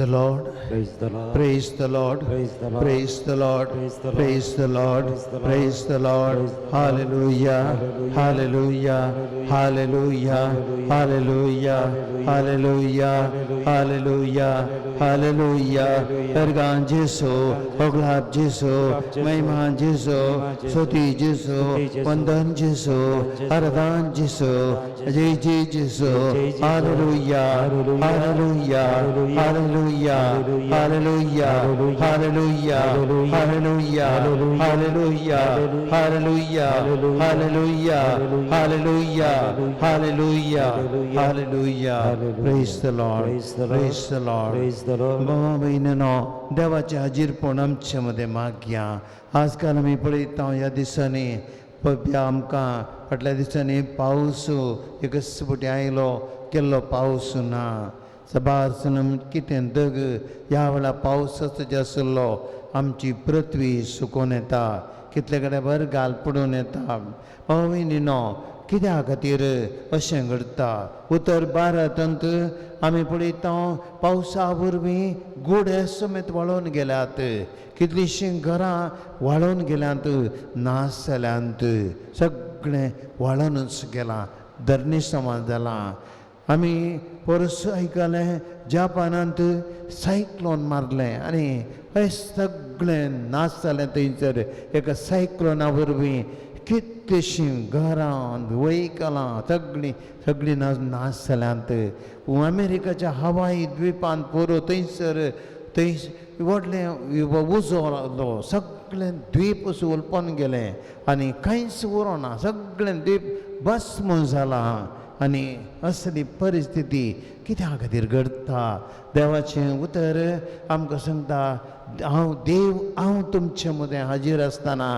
the Lord. Praise the Lord. Praise the Lord. Praise the Lord. Praise the Lord. Praise the Lord. Praise the Lord. Praise the Lord. Praise the Lord. Praise the Lord. Hallelujah. Hallelujah. Hallelujah. Hallelujah. Hallelujah. Hallelujah. Hallelujah. Ergan Jesu, Oglab Jesu, Mahima Jesu, Soti Jesu, Vandan Jesu, Aradan Jesu, Jai Jai Jesu. Hallelujah. Hallelujah. Hallelujah. Hallelujah. Hallelujah. Hallelujah. Hallelujah. Hallelujah. Hallelujah. Hallelujah. Hallelujah. Hallelujah. Praise the Lord. Praise the Lord. Praise the Lord. Praise the Lord. बाबा भयणीनो देवाचें हाजीरपण आमचे मदें मागया. आजकाल आमी पळयता ह्या दिसांनी पळया आमकां फाटल्या दिसांनी पावस एकच फावटी आयलो केल्लो पावस ना. सबार सनम कितें दग ह्या वेळार पावसाचो जे आशिल्लो आमची पृथ्वी सुकून येता, कितले कडेन बरगाल पडून येता. बाबा भयणीनो कित्या खातीर अशें घडटा? उत्तर भारतांत आमी पळयता पावसा वरवीं गुडे समेत व्हाळोवन गेल्यात, कितलींशीं घरां व्हाळोवन गेल्यांत, नाश जाल्यांत, सगळें व्हाळोनूच गेलां, धरणी समान जालां. आमी परस आयकलें जापानांत सायक्लोन मारलें आनी हें सगळें नाश जालें थंयसर. एका सायक्लोना वरवीं कितलींशीं घरां व्हयकलां सगळीं सगळीं नाश नाश जाल्यांत. अमेरिकाच्या हवाई द्विपांत पुरो थंयसर थंय व्हडलें उजो लागलो, सगळें द्वीप असो उलपोन गेलें आनी कांयच उरोना, सगळें द्वीप भस्म जालां. आनी असली परिस्थिती कित्या खातीर घडटा? देवाचें उतर आमकां सांगता, हांव देव, हांव तुमचे मदें हाजीर आसतना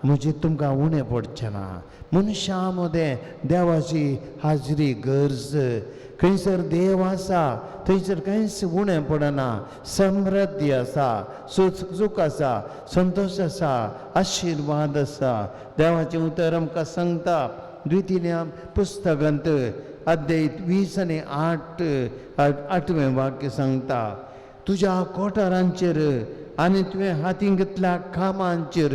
म्हजें तुमकां उणें पडचें ना. मनशां मदें देवाची हाजरी गरज. खंयसर देव आसा थंयसर कांयच उणें पडना, समृद्धी आसा, सूख आसा, संतोश आसा, आशिर्वाद आसा. देवाचें उतर आमकां सांगता द्वितीय पुस्तकांत अध्याय 20 आनी 8 8वें वाक्य सांगता, तुज्या कोठारांचेर आनी तुवें हातीन घेतल्या कामांचेर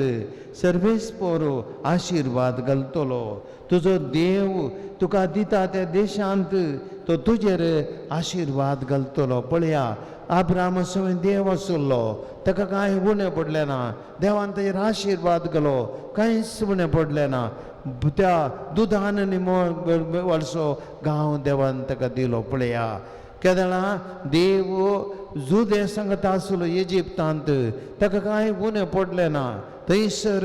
सर्वेस्पोर आशिर्वाद घालतलो. तुजो देव तुका दिता त्या देशांत तो तुजेर आशिर्वाद घालतलो. पळया, आब्राम असो देव आसलो, ताका कांय उणें पडलें ना. देवान ताजेर आशिर्वाद घालो, कांयच उणें पडलें ना. त्या दुदान आनी वर्सो गांव देवान ताका दिलो. पळया, केदळा देव जुदे सांगता आसलो इजिप्तांत, ताका कांय उणें पडलें ना. थंयसर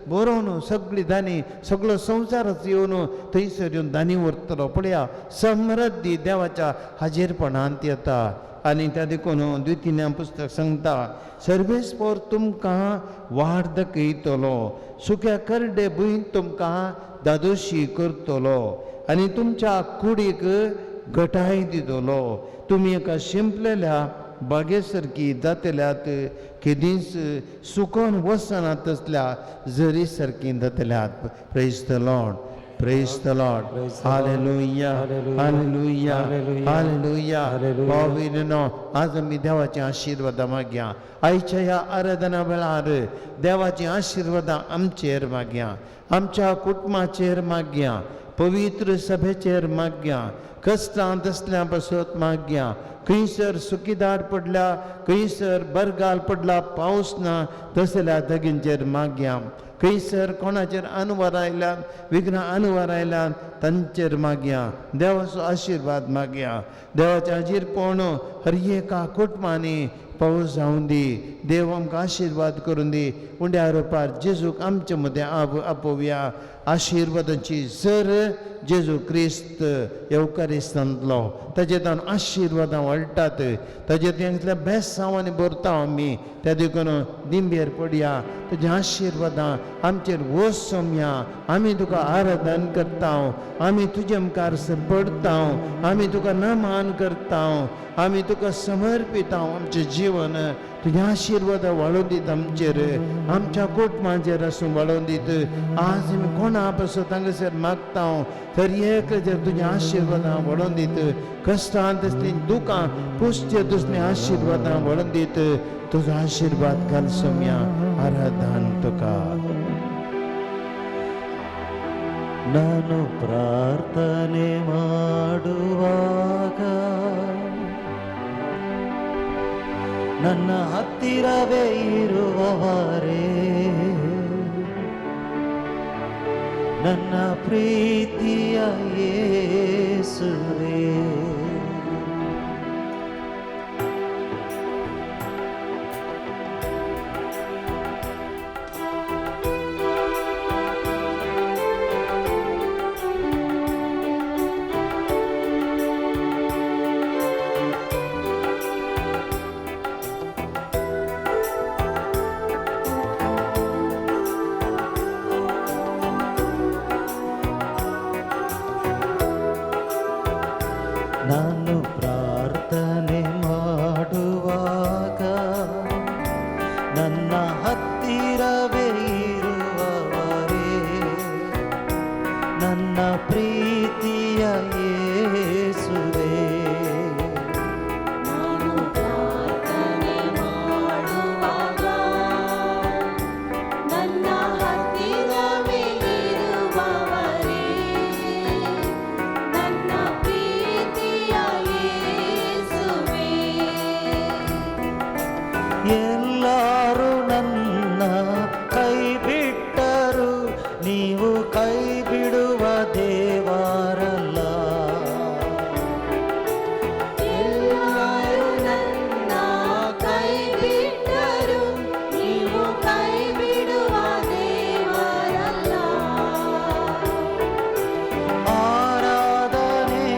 बरोवन सगळी दानी सगळो संवसारच येवन थंयसर येवन दानी व्हरतलो. पळया, समृद्धी देवाच्या हाजीरपणांत येता. आनी त्या देखून द्वितीय पुस्तक सांगता, सर्वेस्पोर तुमकां वाड दाखयतलो, सुक्या करडे भूंय तुमकां दादोशी करतलो आनी तुमच्या कुडीक घटाय दितलो. तुमी एका शिंपलेल्या बागे सारकी जातल्यात, केदींच सुकोन वचना तसल्या जरी सारकी जातल्यात. Praise the Lord. Praise the Lord. Praise the Lord. Hallelujah. Hallelujah. Hallelujah. Hallelujah. Hallelujah. Hallelujah. भाव भयणींनो, आज आमी देवाचे आशिर्वादां मागया. आयच्या ह्या आराधना वेळार देवाची आशिर्वादां आमचेर मागया, आमच्या कुटुंबाचेर मागया, पवित्र सभेचेर मागया, कश्टांत आसल्या पासत मागया. खंयसर सुकीदार पडल्या, खंयसर बरगाल पडला, पावस ना तसल्या दगींचेर मागया. खंयसर कोणाचेर अनवर आयल्यात, विघ्न अनवर आयल्यात, तांचेर मागया. देवाचो आशिर्वाद मागया. देवाचें हाजीरपण हर एका कुटुंबांनी पावस जावं दी. देव आमकां आशिर्वाद करून दी. उंड्या रुपार जेजूक आमचे मदें आपोवया. आशिर्वादाची जर जेजू क्रिस्त येवकारिस्तांतलो ताजे तावन आशिर्वादां वाडटात, ताजे तेंतल्या बेसांवांनी भरता आमी. त्या देखून दिंबेर पडया, तुज्या आशिर्वादां आमचेर वसोमया. आमी तुका आराधन करता, आमी तुजे मुखार सरपडता, आमी तुका नमान करता, आमी तुका समर्पिता आमचें जीवन. तुज्या आशिर्वाद वाडोवन दीत आमचेर, आमच्या कुटुंबाचेर आसूं वाडोवन दीत। आज आमी कोणा पासून हांगासर मागता तर एकल्याचेर तुज्या आशिर्वादां वाडोवन दीत, कश्टां तसलीं दुकां पुसचे तसलीं आशिर्वादां वाडोवन दीत, तुजो आशिर्वाद घाल सोम्या। आराधन तुका। ನಾನು ಪ್ರಾರ್ಥನೆ ಮಾಡುವಾಗ ನನ್ನ ಹತ್ತಿರವೇ ಇರುವವರೇ, ನನ್ನ ಪ್ರೀತಿಯ ಯೇಸುವೇ. ನಾನು ಪ್ರಾರ್ಥನೆ ಮಾಡುವಾಗ ನನ್ನ ಹತ್ತಿರವೇ ಇರುವವರೇ, ನನ್ನ ಪ್ರೀತಿಯ ಯೇಸುವೇ. ನಾನು ಪ್ರಾರ್ಥನೆ ಮಾಡುವಾಗ ನನ್ನ ಹತ್ತಿರವೇ ಇರುವವರೇ, ನನ್ನ ಪ್ರೀತಿಯ ಯೇಸುವೇ. ಎಲ್ಲರೂ ನನ್ನ ಕೈ ಬಿಟ್ಟರು, ನೀವು ಕೈ ಬಿಡುವ ದೇವರಲ್ಲ. ಎಲ್ಲರೂ ನನ್ನ ಕೈ ಬಿಟ್ಟರು, ನೀವು ಕೈ ಬಿಡುವ ದೇವರಲ್ಲ. ಆರಾಧನೆ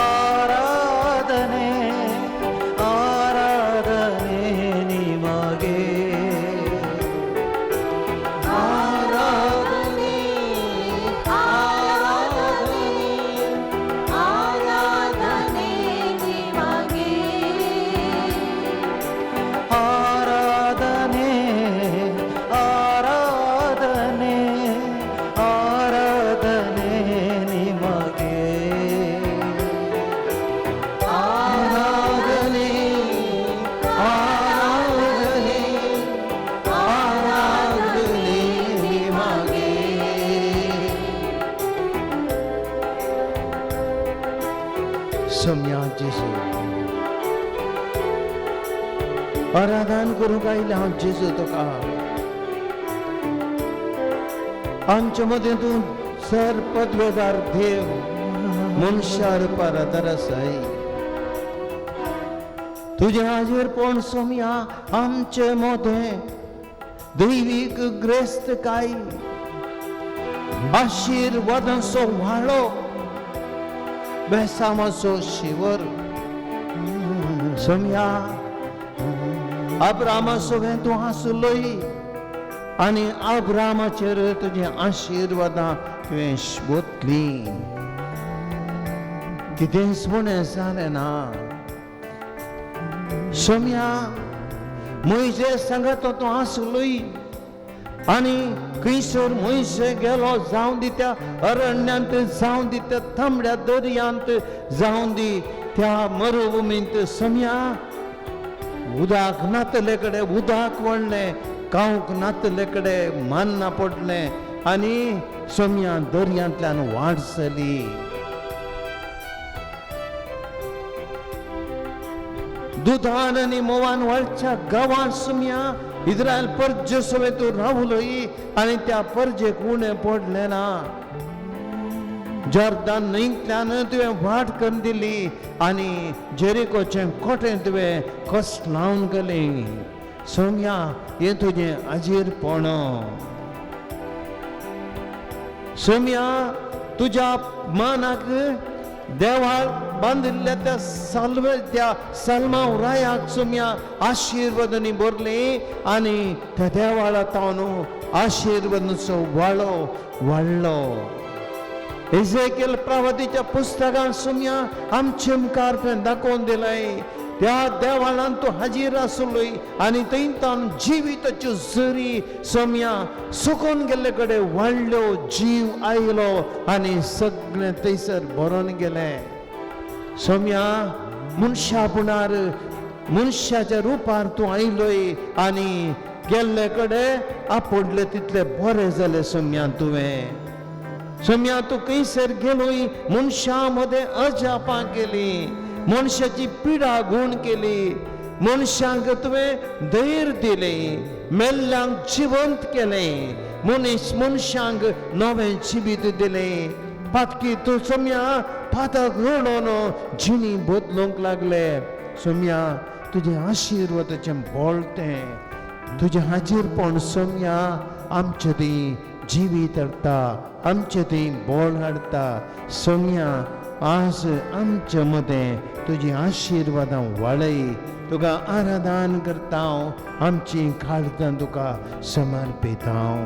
ಆರಾಧನೆ ಆರಾಧನೆ ನಿಮಗೆ, ಆರಾಧನೆ ಆರಾಧನೆ ಆರಾಧನೆ ನಿಮಗೆ. ಆರಾಧನೆ ಆರಾಧನೆ ಆರಾಧನೆ ನಿಮಗೆ, ಆರಾಧನೆ ಆರಾಧನೆ ಆರಾಧನೆ ನಿಮಗೆ. सोम्या जेजू, आराधन करूंक आयलें हांव जेजू तुका। आमचे मदें तूं सर पदवेदार देव मनशा रुपार आदार आसाय। तुजें हाजीरपण सोम्या आमचे मदें दैवीक ग्रेस्तकाय आशिर्वादांचो व्हाळो बेसामाचो शिवर सोम्या। अब्रामा सगळें तूं आसलोय आनी अब्रामाचेर तुजी आशिर्वादां तुवें शोधली, कितेंच उणें जालें ना। सोम्या म्हजे सांगात तूं आसलोय आनी खंयसर म्हयशे गेलो, जावं दी त्या अरण्यांत, जावं दी त्या तांबड्या दर्यांत, जावं दी त्या मरुभुमींत, सोम्या उदक नातले कडेन उदक वळ्ळें, खावंक नातले कडेन मान्ना पडलें आनी सोम्या दर्यांतल्यान वाट जाली। दुधान आनी मोवान वळच्या गांवांत सोम्या इस्रायल परजे सवें तूं रावलोय आनी त्या परजेक उणें पडलें ना। जॉर्दान न्हंयतल्यान तुवें वाट करून दिली आनी जेरिकोचें कोटें तुवें कस लावन गेलें। सोम्या हें तुजें आजीरपण। सोम्या तुज्या मनाक देवाळ बांदिल्ल्या त्या साल्वे त्या सलमाव रायाक सोम्या आशिर्वादांनी भरली आनी त्या देवाळा तावन आशिर्वादांचो वाळो वाडलो। एजेकेल प्रवादीच्या पुस्तकान सोम्या आमचे मुखार तुवें दाखोवन दिलें, त्या देवाळान तूं हाजीर आसलोय आनी थंय तावन जिविताच्यो जरी सोम्या सुकून गेल्ले कडेन वाडल्यो, जीव आयलो आनी सगळें थंयसर भरोन गेलें. सोम्या मनशा पुणार मनशाच्या रुपार तूं आयलोय आनी गेल्ले कडेन आपोडले तितले बरें जालें सोम्या तुवें. सोम्या तूं खंयसर गेलोय मनशां मदें अजापां केली, मनशाची पिडा गूण केली, मनशांक तुवें धैर्य दिलें, मेल्ल्यांक जिवंत केलें, मनीस मनशांक नवें जिवीत दिलें. पातकी तूं सोम्या पातक रडोन जिणी बदलूंक लागले. सोम्या तुजें आशिर्वादाचें बोळतें, तुजें हाजीरपण सोम्या आमचे थंय जिवीत हाडटा, आमचे थंय बोळ हाडटा. सोम्या आज आमचे मदें तुजी आशिर्वादां वाडय. तुका आराधन करता हांव, आमची काळजां तुका समर्पिता हांव.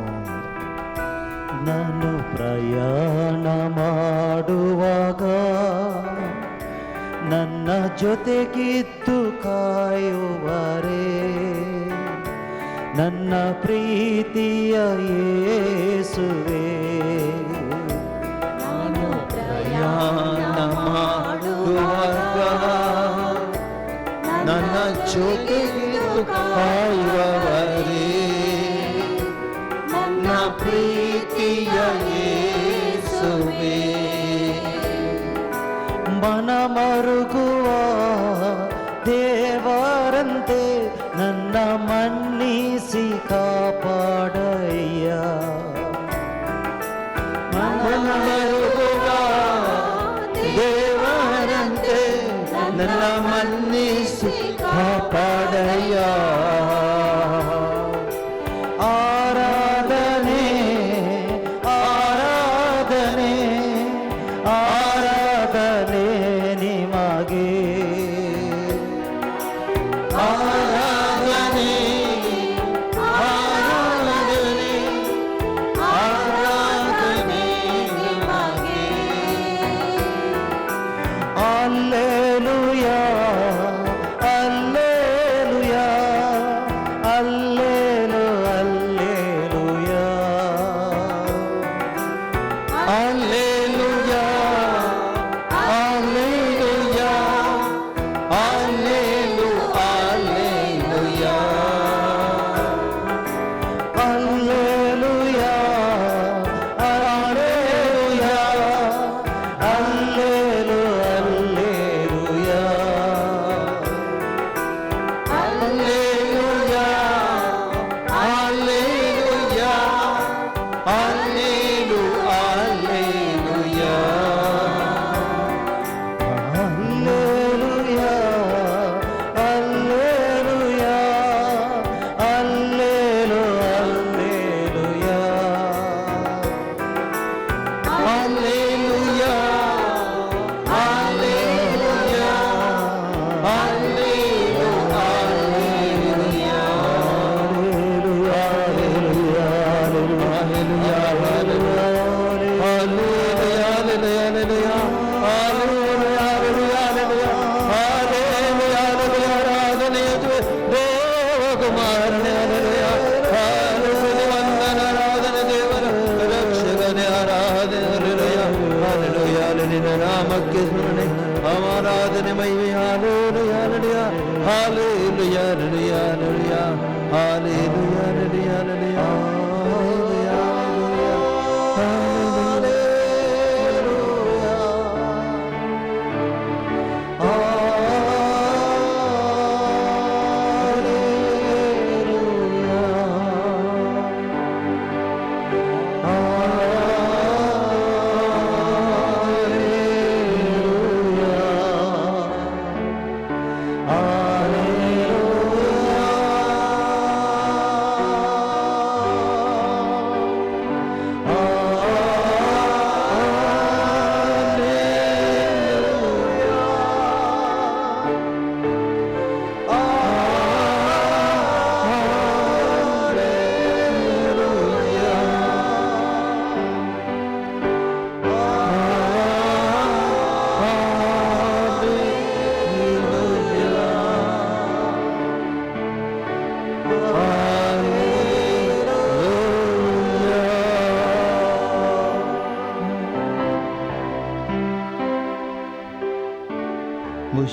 ನಾನು ಪ್ರಯಾಣ ಮಾಡುವಾಗ ನನ್ನ ಜೊತೆಗಿದ್ದು ಕಾಯುವರೇ, ನನ್ನ ಪ್ರೀತಿಯ ಯೇಸುವೇ. ನಾನು ಪ್ರಯಾಣ ಮಾಡುವಾಗ ನನ್ನ ಜೊತೆಗಿದ್ದು ಕಾಯುವವರೇ, ನನ್ನ ಪ್ರೀತಿಯ ಯೇಸುವೇ. ಮನ ಮರುಗುವ ದೇವರಂತೆ ನನ್ನ ಮನ್ನಿಸಿ ಕಾಪಾಡಯ್ಯ. ಮನ ಮರುಗುವ ದೇವರಂತೆ ನನ್ನ ಮನ್ನಿಸಿ ಕಾಪಾಡಯ್ಯ. ಆರಾಧನೆ ಆರಾಧನೆ ಆರಾಧನೆ ನಿಮಗೆ. ಆರಾಧನೆ ಆರಾಧನೆ ಆರಾಧನೆ ನಿಮಗೆ. ಅಲ್ಲೇಲುಯಾ ಅಲ್ಲೇಲುಯಾ ಅಲ್ಲೇಲು ಅಲ್ಲೇಲುಯಾ. Alleluia, alleluia, allelu, alleluia. Alleluia alleluia ಅಲ್ಲೇಲು alleluia. Alleluia, alleluia, allelu, alleluia. Alleluia alleluia ಅಲ್ಲೇಲು alleluia. Alleluia, alleluia, allelu, alleluia. Alleluia Alleluia, alleluia, alleluia, alleluia, alleluia, alleluia, alleluia, alleluia, ಆರಾಧನೆ ಯೇಸುವೇ, ದೇವಕುಮಾರನೇ, alleluia, alleluia, ವಂದನ ಆರಾಧನೆ ದೇವರ ರಕ್ಷಕನೇ, ಆರಾಧನೆ, alleluia, alleluia, ನಿನ್ನ ನಾಮಕ್ಕೆ ಸ್ಮರಣೆ, ಆರಾಧನೆ ಮಹಿಮೆ, alleluia, alleluia, alleluia, alleluia, alleluia, alleluia, alleluia, alleluia, alleluia.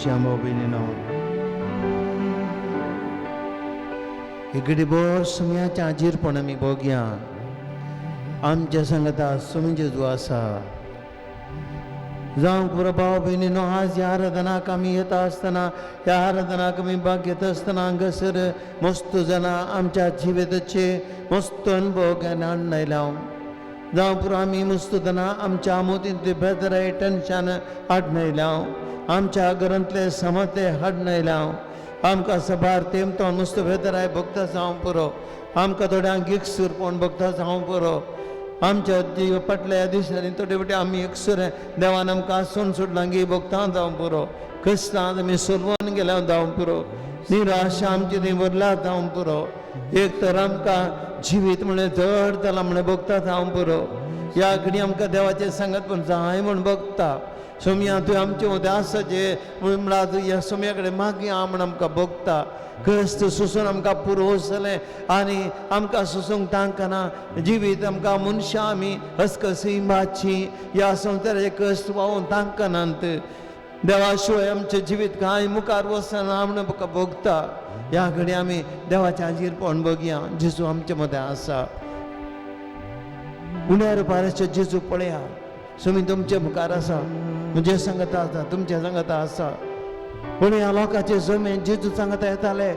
बश्या भाव भयणीनो, इकडे भर सुम्याच्या हाजीरपण आमी भोगया. आमच्या सांगता सुमी जेजू आसा. जावं पुरो भाव भयणीनो, आज ह्या आराधनाक आमी येता आसतना, ह्या आराधनाक आमी भाग घेता आसतना हांगासर मस्त जाणां आमच्या जिविताचे मस्त अनुभव हाडून आयल्या. जावं पुरो आमी मस्त जाणां आमच्या मोतींतले बेदराय टेन्शन हाडून आयल्या, आमच्या घरांतले समते हाडून आयल्या. आमकां सबार तेमतो नुस्तो बेदराय भोगता जावं पुरो, आमकां थोड्यांक एकसूरपण भोगता जावं पुरो. आमच्या जीव फाटल्या दिसांनी थोडे फावटी आमी एकसुर देवान आमकां आसून सोडलां भोगता जावं पुरो. कश्टांत आमी सोलवून गेल्या जावं पुरो, निराशा आमची ती भरल्या जावं पुरो. एक तर आमकां जिवीत म्हणलें जड जालां म्हणलें भोगता जावं पुरो. ह्या घडी आमकां देवाचें सांगत पूण जाय म्हूण भोगता. सोमया तुवें आमचे मदें आसाचें म्हणून म्हळ्यार ह्या सोमया कडेन मागया म्हूण आमकां भोगता. कश्ट सोसून आमकां पुरो जालें आनी आमकां सोसूंक तांकना. जिवीत आमकां मनशां आमी हसकसी मातशी ह्या संवसाराचे कश्ट व्हांवून तांकनात. देवा शिवाय आमचें जिवीत कांय मुखार वचना म्हूण आमकां भोगता. ह्या घडी आमी देवाच्या हाजीरपण भोगया. जेजू आमचे मदें आसा. उण्यार पाराचे जेजू पळया, सुमी तुमचे मुखार आसा, म्हजे सांगता आसा, तुमचे सांगता आसा. पूण ह्या लोकांचे जमे जेजू सांगता येताले,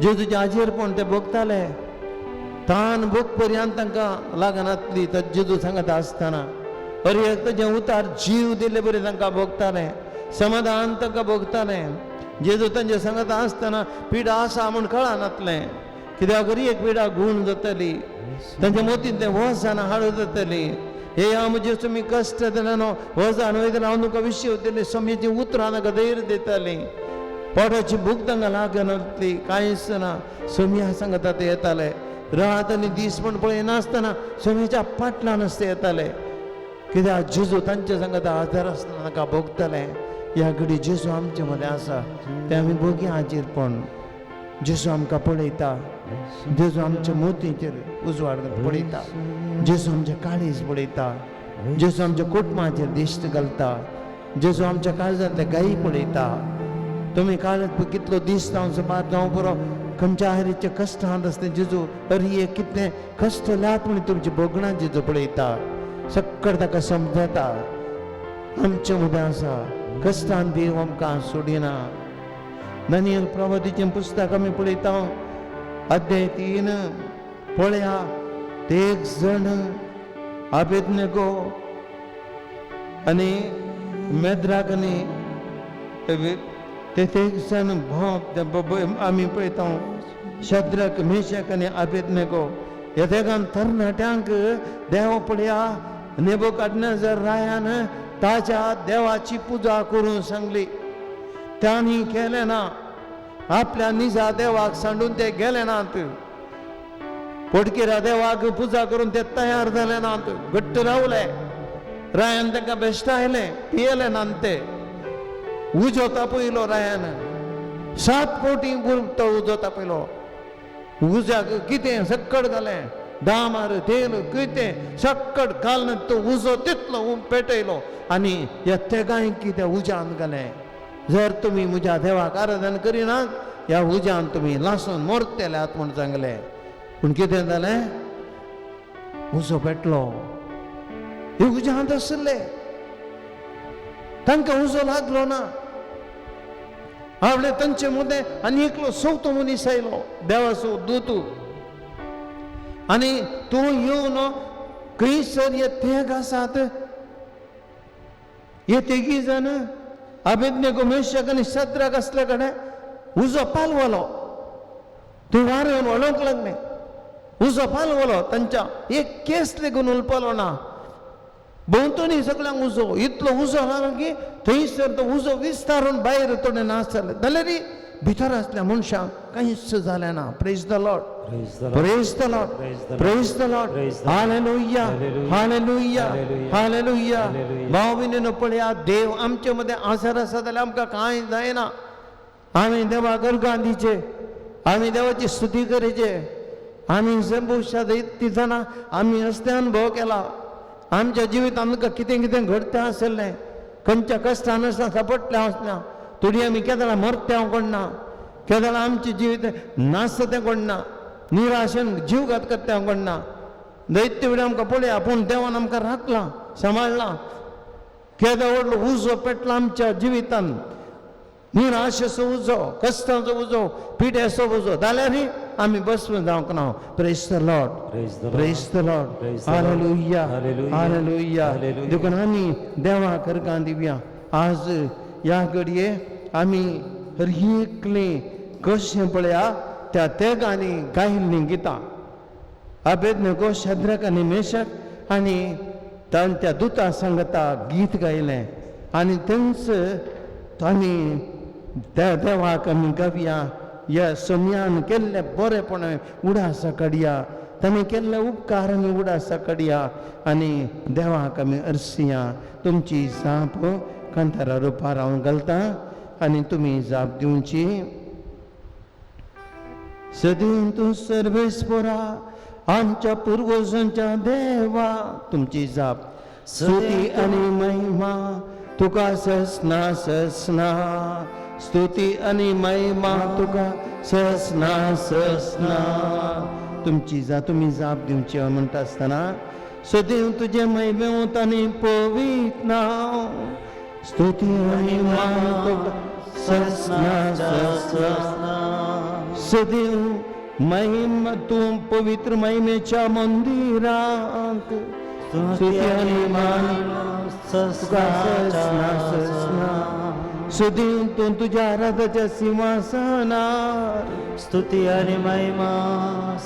जेजूचे हाजीरपण ते भोगताले. तान भूक पर्यंत तांकां लागनातली तर जेजू सांगता आसतना अरे एक ताजें उतार जीव दिल्ले बरी तांकां भोगताले, समाधान तांकां भोगतालें. जेजू तांचे सांगता आसतना पिडा आसा म्हूण कळनातलें, कित्याक अरी एक पिडा गूण जातली, तांच्या मोतीन तें वजान हाडू जातली. हे हांव म्हजे तुमी कश्ट दिले न्हू, वजान वयतलें हांव तुमकां विशय दिले. सोमयेची उतरां तांकां धैर्य दितालीं. पोटाची भूक तांकां लागनासली, कांयच ना. सोमया सांगता ते येताले, रात आनी दीस म्हण पळयनासतना सोमयेच्या पाटल्यान आसता येताले. कित्याक जेजू तांचे सांगता आदार आसतना तांकां भोगताले. ह्या घडी जेजू आमचे मदें आसा, तें आमी भोगया हाजीरपण. जेजू आमकां पळयता, जेजू आमच्या मोतीचेर उजवाड पळयता, जेजू आमच्या काळीज पळयता, जेजू आमच्या कुटुंबाचेर दिश्ट घालता, जेजू आमच्या काळजांतले गायी पळयता. तुमी काळजांत कितलो दीस जावन सुमार जावं पुरो खंयच्या हरीच्या कश्टांत आसता जेजू अरे कितलें कश्ट लात म्हण तुमची भोगणां जेजू पळयता, सक्कड ताका समजता. आमचे मदें आसा, कश्टान देव आमकां सोडिना. दानियल प्रवादीचें पुस्तक आमी पळयता, अध्याय 3 पळया. एक जण आबेदनेगो आनी मेद्राक आनी ते एक जण आमी पळयता, शद्रक मेशक आनी आबेदनेगो ह्या तेगान तरणाट्यांक देव पळया नेबुकदनेझर रायान ताच्या देवाची पुजा करूंक सांगली. तांणी केलें ना, आपल्या निजा देवाक सांडून ते गेले नात. पोटकिऱ्या देवाक पुजा करून ते तयार जाले नात, घट्ट रावले. रायान तांकां बेश्टायलें, पियेले नात ते. उजो तापयलो रायान, 7 कोटी तो उजो तापयलो. उज्याक कितें सक्कड घालें, डामार तेल कितें सक्कड घालून तो उजो तितलो पेटयलो आनी ह्या तेगांय कितें उज्यान घालें. जर तुमी म्हज्या देवाक आराधन करिनात ह्या उज्यान तुमी लासून मरतल्यात म्हूण सांगलें. पूण कितें जालें, उजो पेटलो. हे उज्यांत आशिल्ले, तांकां उजो लागलो ना. आवडे तांचे मदें आनी एकलो चवथो मनीस आयलो, देवाचो दूत, आनी तूं येवन खंयसर हे तेग आसात, हे तेगी जाण आबेदनेगो मेशक आनी शद्रक आसले कडेन उजो पालवलो. थंय वारें येवन व्हडोवंक लागलें, उजो पालवलो. तांच्या एक केस लेगून उलपालो ना. भोंवतणी सगळ्यांक उजो, इतलो उजो लागलो की थंयसर तो उजो विस्तारून भायर थोडे नाश जाले. जाल्यार भितर आसल्या मनशांक कांयच जालें ना. Praise the Lord, praise the Lord, praise the Lord. Hallelujah, hallelujah, hallelujah. भाव भयणीनो पळया, देव आमचे मदें आसार आसा जाल्यार आमकां कांय जायना. आमी देवाक अर्गां दिवचे, आमी देवाची स्तुती करचे. आमी भविश्यांत इतली जाणां आमी असले अनुभव केला. आमच्या जिवितांत आमकां कितें कितें घडटा आसलें, खंयच्या कश्टान आसतना सापडलें आसना, थोडी आमी केदळा मरते कोणना, केदळा आमचें जिवीत नासता तें कोणना, निराशेन जीव घात करता तें कोणना. दैत्य वेळी आमकां पळया, पूण देवान आमकां राखलां, सांबाळ्ळां. केदो व्हडलो उजो पेटला आमच्या जिवितान, निराशेचो उजो, कश्टांचो उजो, पिड्याचो उजो, जाल्यार आमी बसून जावंक ना. Praise the Lord, praise the Lord, hallelujah, hallelujah. देखून आमी देवा करकां दिवया. आज ह्या घडये आमी हर एकली कशें पळया त्या तेगांनी गायिल्लीं गितां, आबेदनेगो, शद्रक आनी मेशक आनी तांच्या दुता सांगता गीत गायलें आनी तेंच आमी त्या देवाक आमी गावया. ह्या सम्यान केल्लें बरेंपण उडासा काडया, ताणें केल्ले उपकार आमी उडासा काडया आनी देवाक आमी अरसिया. तुमची जाप कांतारा रुपार हांव घालतां आनी तुमी जाप दिवची. सदीं तूं सर्वेस्परा आमच्या पुर्वजांच्या देवा. तुमची जाप. स्तुती आनी महिमा तुका ससना ससना, स्तुती आनी महिमा तुका ससना ससना. तुमची जाप, तुमी जाप दिवची म्हणटा आसतना सदैव तुजें महिमेंत आनी पवित्र नांव, स्तुती आनी महिमा तुका ससना ससना. सदैव महिमा तूं पवित्र महिमेच्या मंदिरांत, स्तुती आनी मान तुका ससना ससना. सदैव तूं तुज्या राजाच्या सिंहासनार, स्तुती आनी महिमा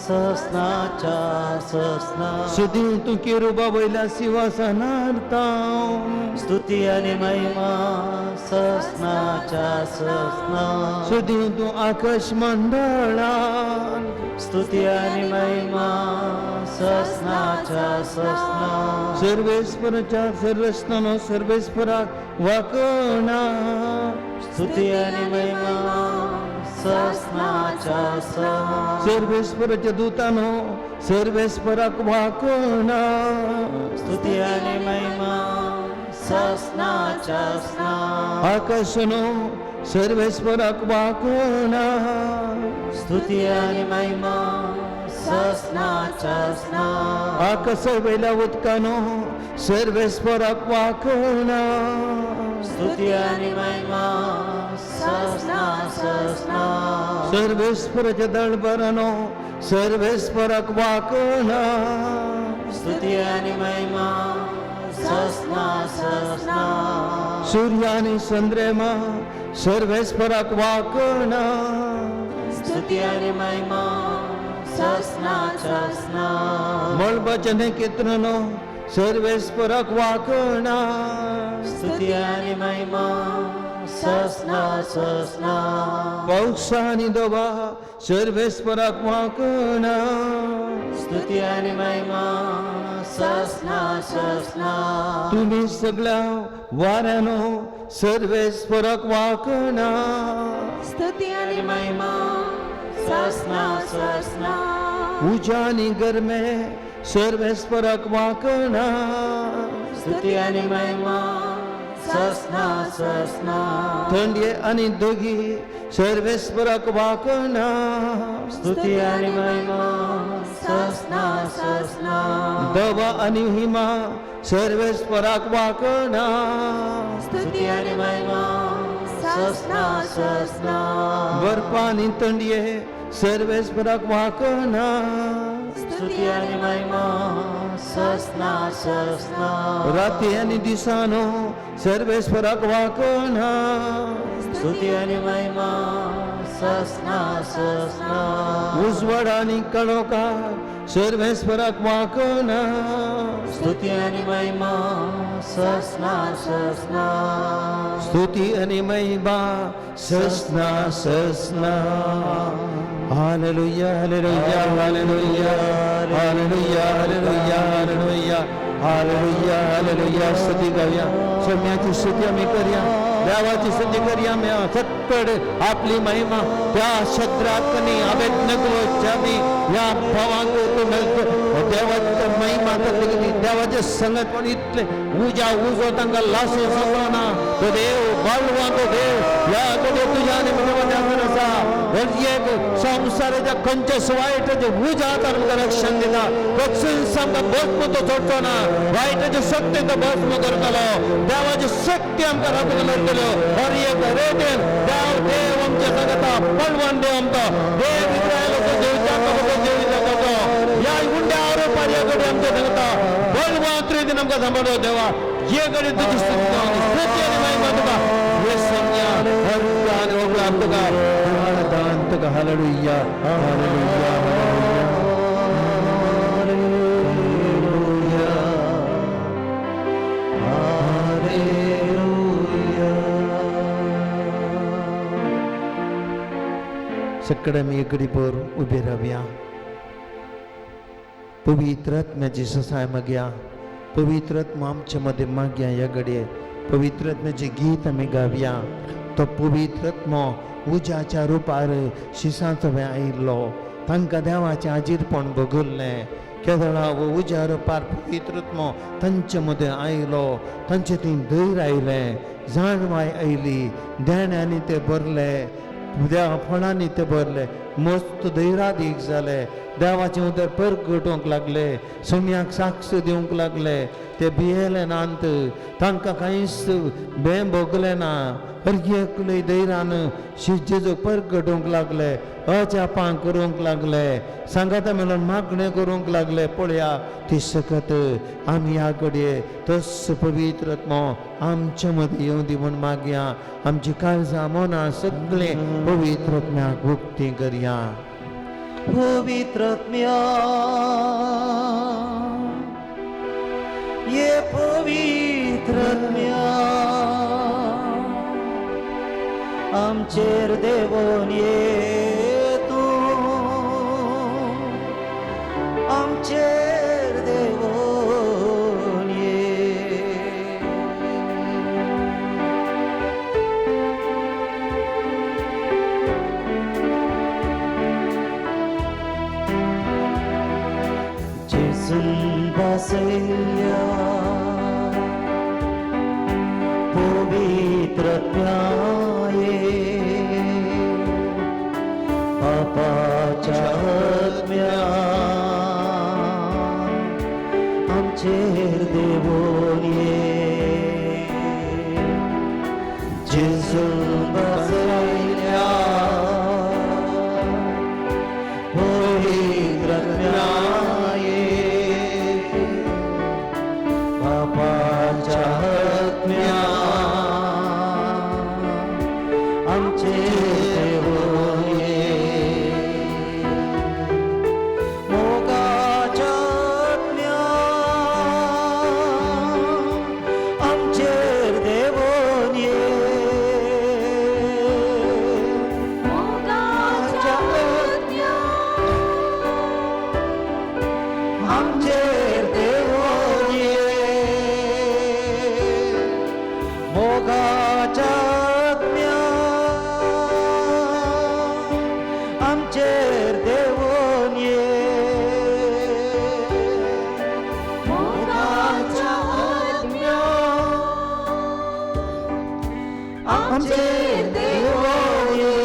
ससनाच्या ससना. सदैव तूं केरुबा वयल्या सिंहासनार ताव, स्तुती आनी महिमा ससनाच्या ससना. सदैव तूं आकाश मंडळान, स्तुती आनी महिमा ससनाच्या ससना. सर्वेस्पराच्या सर्वस्नानो सर्वेस्पराक वाकणा, स्तुती आनी महिमा ससनाच्या ससना. सर्वेस्पराच्या दूतानो सर्वेस्पराक वाकणा, स्तुती आनी महिमा ससनाच्या ससना. आकाशनो सर्वेस्पराक वाकणा, स्तुती आनी महिमा ससनाच्या ससना. आकाशा वयल्या उदकानो सर्वेस्पराक वाकणा, स्तुती आनी महिमा ससना ससना. सर्वेस्पराच्या दळबरानो सर्वेस्पराक वाकणा, स्तुती आनी महिमा ससना ससना. सूर्य आनी चंद्रमा सर्वेस्पराक वाकणा, स्तुती आनी महिमा ससना ससना. मळबाच्या नखेत्रांनो सर्वेस्पराक वाकणा, स्तुती आनी महिमा ससना ससना. पावसा आनी दवा सर्वेस्पराक वाकणा, स्तुती आनी महिमा ससना ससना. तुमी सगळ्या वाऱ्यानो सर्वेस्पराक वाकणा, स्तुती आनी महिमा ससना ससना. उज्या आनी गरमे सर्वेस्पराक वाकणा, स्तुती आनी महिमा ससना ससना. थंडये आनी दोगी सर्वेस्पराक वाकणा, स्तुती आनी महिमा ससना ससना. दवा आनी हिमा सर्वेस्पराक वाकणा, स्तुती आनी महिमा ससना ससना. बर्फा आनी थंडये सर्वेस्पराक वाकणा, स्तुती आनी महिमा ससना ससना. राती आनी दिसानो सर्वेस्पराक वाकणा, स्तुती आनी महिमा ससना ससना. उजवाड आनी कळोखा सर्वेस्पराक वाकणा, स्तुती आनी महिमा ससना ससना. स्तुती आनी महिमा ससना ससना. Hallelujah, hallelujah, hallelujah, hallelujah, hallelujah, hallelujah, hallelujah, hallelujah. स्तुती गाऊया, सम्याची स्तुती आम्ही करूया. देवाची स्तुती करया आमी सत्पड आपली महिमा त्या शत्राकनी अबेदनगोच्यानी ह्या भावांक तूं मेळटा देवाची महिमा जातली. देवाचे संगत पण इतले उज्या उजो तांकां लासूं शकना. तो देव बळवान, तो देव ह्या घडये तुज्या आनी म्हज्या मदें आसा. एक संवसाराच्या खंयच्या वायटाचे उज्यात आमकां रक्षण दिता. कोण आमकां भस्म तो सोडचो ना. वायटाचे शक्ती तो भस्म करतलो. देवाची शक्ती आमकां राखून दवरतल्यो. हर एक रेटेन देव देव आमच्या सांगता. बळवान देव आमचो देव इस्रायलाचो देव जाकोबाचो देव इसाकाचो ह्या उंड्या आरोपार ह्या घडये आमच्या सांगता. बळवान त्रिदिन आमकां सांबाळो देवा. हे घडये तुजी स्तुती जावं. स्तुती आनी महिमा तुका हे संज्ञा हर आनी होगळान तुका दान तुका. Hallelujah hallelujah hallelujah. सगळे आमी एकडे भर उबे रावया. पवित्र आत्म्याची ससाय मागया. पवित्र आत्मा आमचे मदें मागया. ह्या घडये पवित्र आत्म्याचें गीत आमी गावया. तो पवित्र आत्मो उज्याच्या रुपार शिसांचो आयिल्लो. तांकां देवाचें आजीरपण भोगल्लें. केदळा वो उज्या रुपार पवित्र आत्मो तांचे मदें आयलो. तांचे थंय धैर्य आयलें, जाणवाय आयली, देण्यांनी ते भरले, देवा फळांनी ते भरले, मस्त धैर्यादीक जाले. देवाचें उदर परगटूंक लागले, सुम्याक साक्ष दिवंक लागले. ते भियेले नात, तांकां कांयच भें भोगलें ना. हर एकले धैर्यान जेजूक परगटूंक लागले, अजापां करूंक लागले, सांगाता मेळून मागणें करूंक लागले. पळया ती शकत आमी ह्या घडये तस पवित्र आत्मो आमचे मदीं येवं दी म्हूण मागया. आमची काळजां मनां सगळें पवित्र आत्म्याक उक्ती करया. पवित्र आत्म्या ये पवित्र आत्म्या आमचेर देवोन ये तूं, आमचेर देवोन ये. जेजून बसयल्ल्या पवित्र आत्म्या बापाच्या आत्म्या आमचेर देवोन ये. जेजून बसयल्ल्या पवित्र आत्म्या बापाच्या आत्म्या आमचेर देवोन ये. मोगाच्या आत्म्या आमचेर देवोन ये. मोगाच्या आत्म्या आमचेर देवोन ये. मोगाच्या आत्म्या आमचेर देवोन ये. मोगाच्या आत्म्या आमचेर देवोन ये.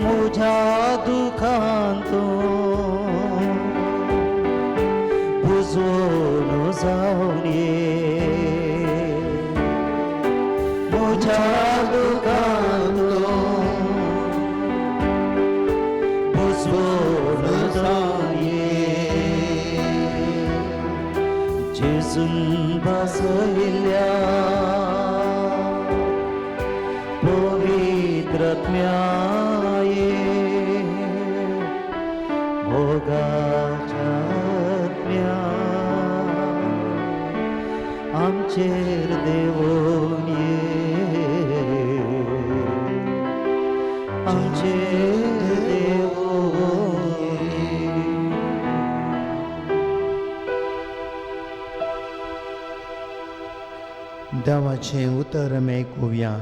म्हज्या दुखांत बुजोन जावन ये. म्हज्या दुखांत बुजोन जावन ये. जेजून बसयल्ल्या पवित्र आत्म्या ये मोगाच्या आत्म्या आमचेर देवोन ये. आमचेर देवोन ये. देवाचें उतर आमी आयकुया.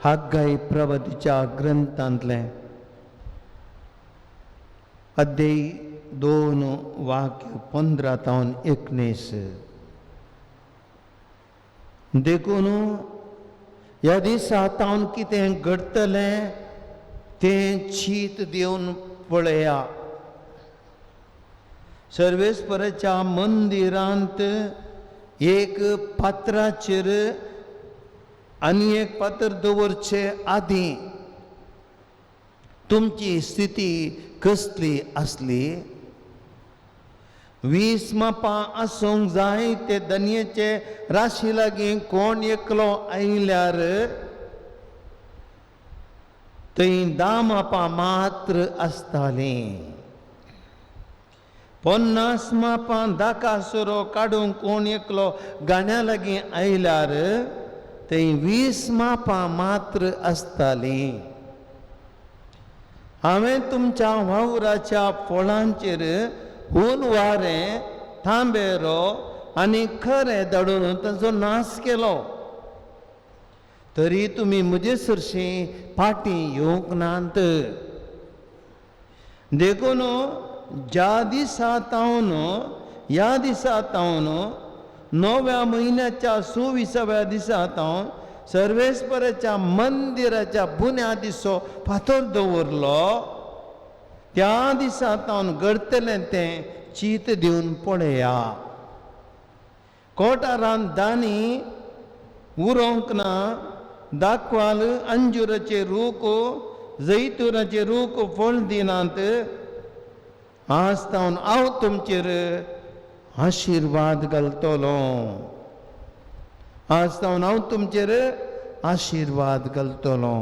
हाग्गाई प्रवतीच्या ग्रंथांतलें अध्याय 2 वाक्य 15 तावन 19. देखून ह्या दिसा तावन कितें घडटलें तें चीत दिवन पळया. सर्वेस्पराच्या मंदिरांत एक पात्राचेर आनी एक पात्र दवरचे आदीं तुमची स्थिती कसली आसली? 20 मापां आसूंक जाय ते दनयेचे राशी लागीं कोण एकलो आयल्यार थंय 10 मापां मात्र आसतालीं. 50 मापां दाकासुरो काडूंक कोण एकलो गाण्या लागीं आयल्यार थंय 20 मापां मात्र आसतालीं. हांवें तुमच्या वावराच्या फळांचेर हून वारें, थांबेरो आनी खरें धाडून तांचो नाश केलो, तरी तुमी म्हजे सरशीं फाटीं येवंक नात. देखून ज्या दिसा तावन ह्या दिसा तावन 9व्या म्हयन्याच्या 26व्या दिसा तावन सर्वेस्पराच्या मंदिराच्या बुन्यादीचो फातर दवरलो, त्या दिसा तावन घडटलें तें चीत दिवन पळया. कोटारान दानी उरोंक ना, दाखवाल अंजुराचे रूख जैतुराचे रूख फळ दिनात. आज तावन हांव तुमचेर आशिर्वाद घालतलो, आज तावन हांव तुमचेर आशिर्वाद घालतलो.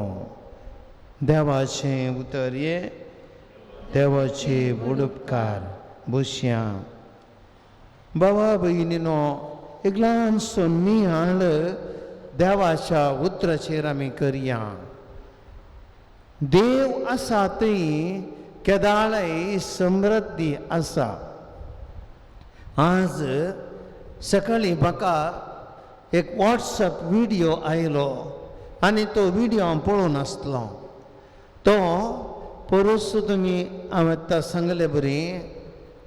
देवाचें उतर हे देवाचे उपकार बसया. बाबा भयणीनो, एक ल्हानसो निहाळ देवाच्या उतराचेर आमी करया. देव आसा थंय केदाळय समृद्धी आसा. आज सकाळीं म्हाका एक वॉट्सएप व्हिडियो आयलो आनी तो व्हिडियो हांव पळोवन आसलो. तो परस तुमी हांवें आतां सांगले बरी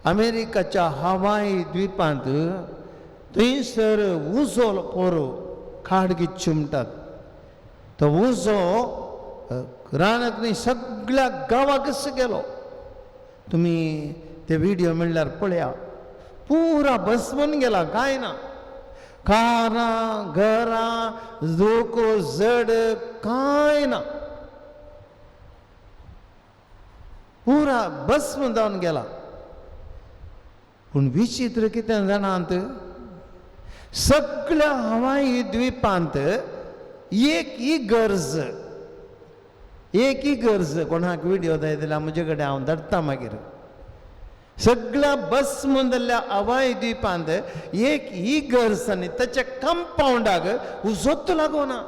अमेरिकाच्या हवाई द्विपांत थंयसर उजो पोरो खाडगिच्छ म्हणटात. तो उजो रानांत सगळ्या गांवाकच गेलो. तुमी ते व्हिडियो म्हणल्यार पळया, पुरा बसवून गेला, कांय ना, कारां घरां लोक जड कांय ना, पुरा भस्म जावन गेला. पूण विचित्र कितें जाणांत, सगळ्या हवाई द्विपांत एक इगर्ज, एक इगर्ज, कोणाक व्हिडियो जाय जाल्यार म्हजे कडेन हांव धाडटा मागीर. सगळ्या भस्म जाल्ल्या हवाई द्विपांत एक इगर्ज आनी ताच्या कंपावंडाक उजोत लागोना.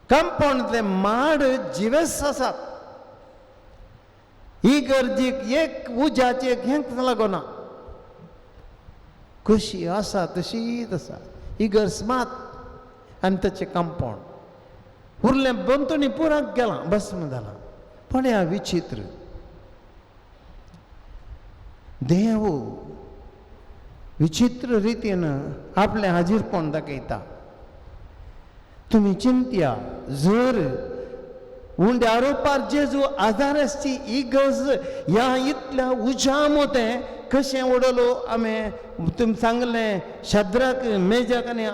कंपावंडांतले माड जिवेस आसात, इगर्जीक एक उज्याचें एक हेंच लागोना. कशी आसा तशीच आसा इगर्ज मात आनी ताचें कंपावंड उरलें भोंवतणी पुराक गेलां, भस्म जालां. पळया विचित्र देव विचित्र रितीन आपलें हाजीरपण दाखयता. तुमी चिंतया, जर उंड्या रोपार जेजू आदार आसची इगर्ज ह्या इतल्या उज्या मोतें कशें उडलो? आमी तुमी सांगलें शद्राक मेजाक आनी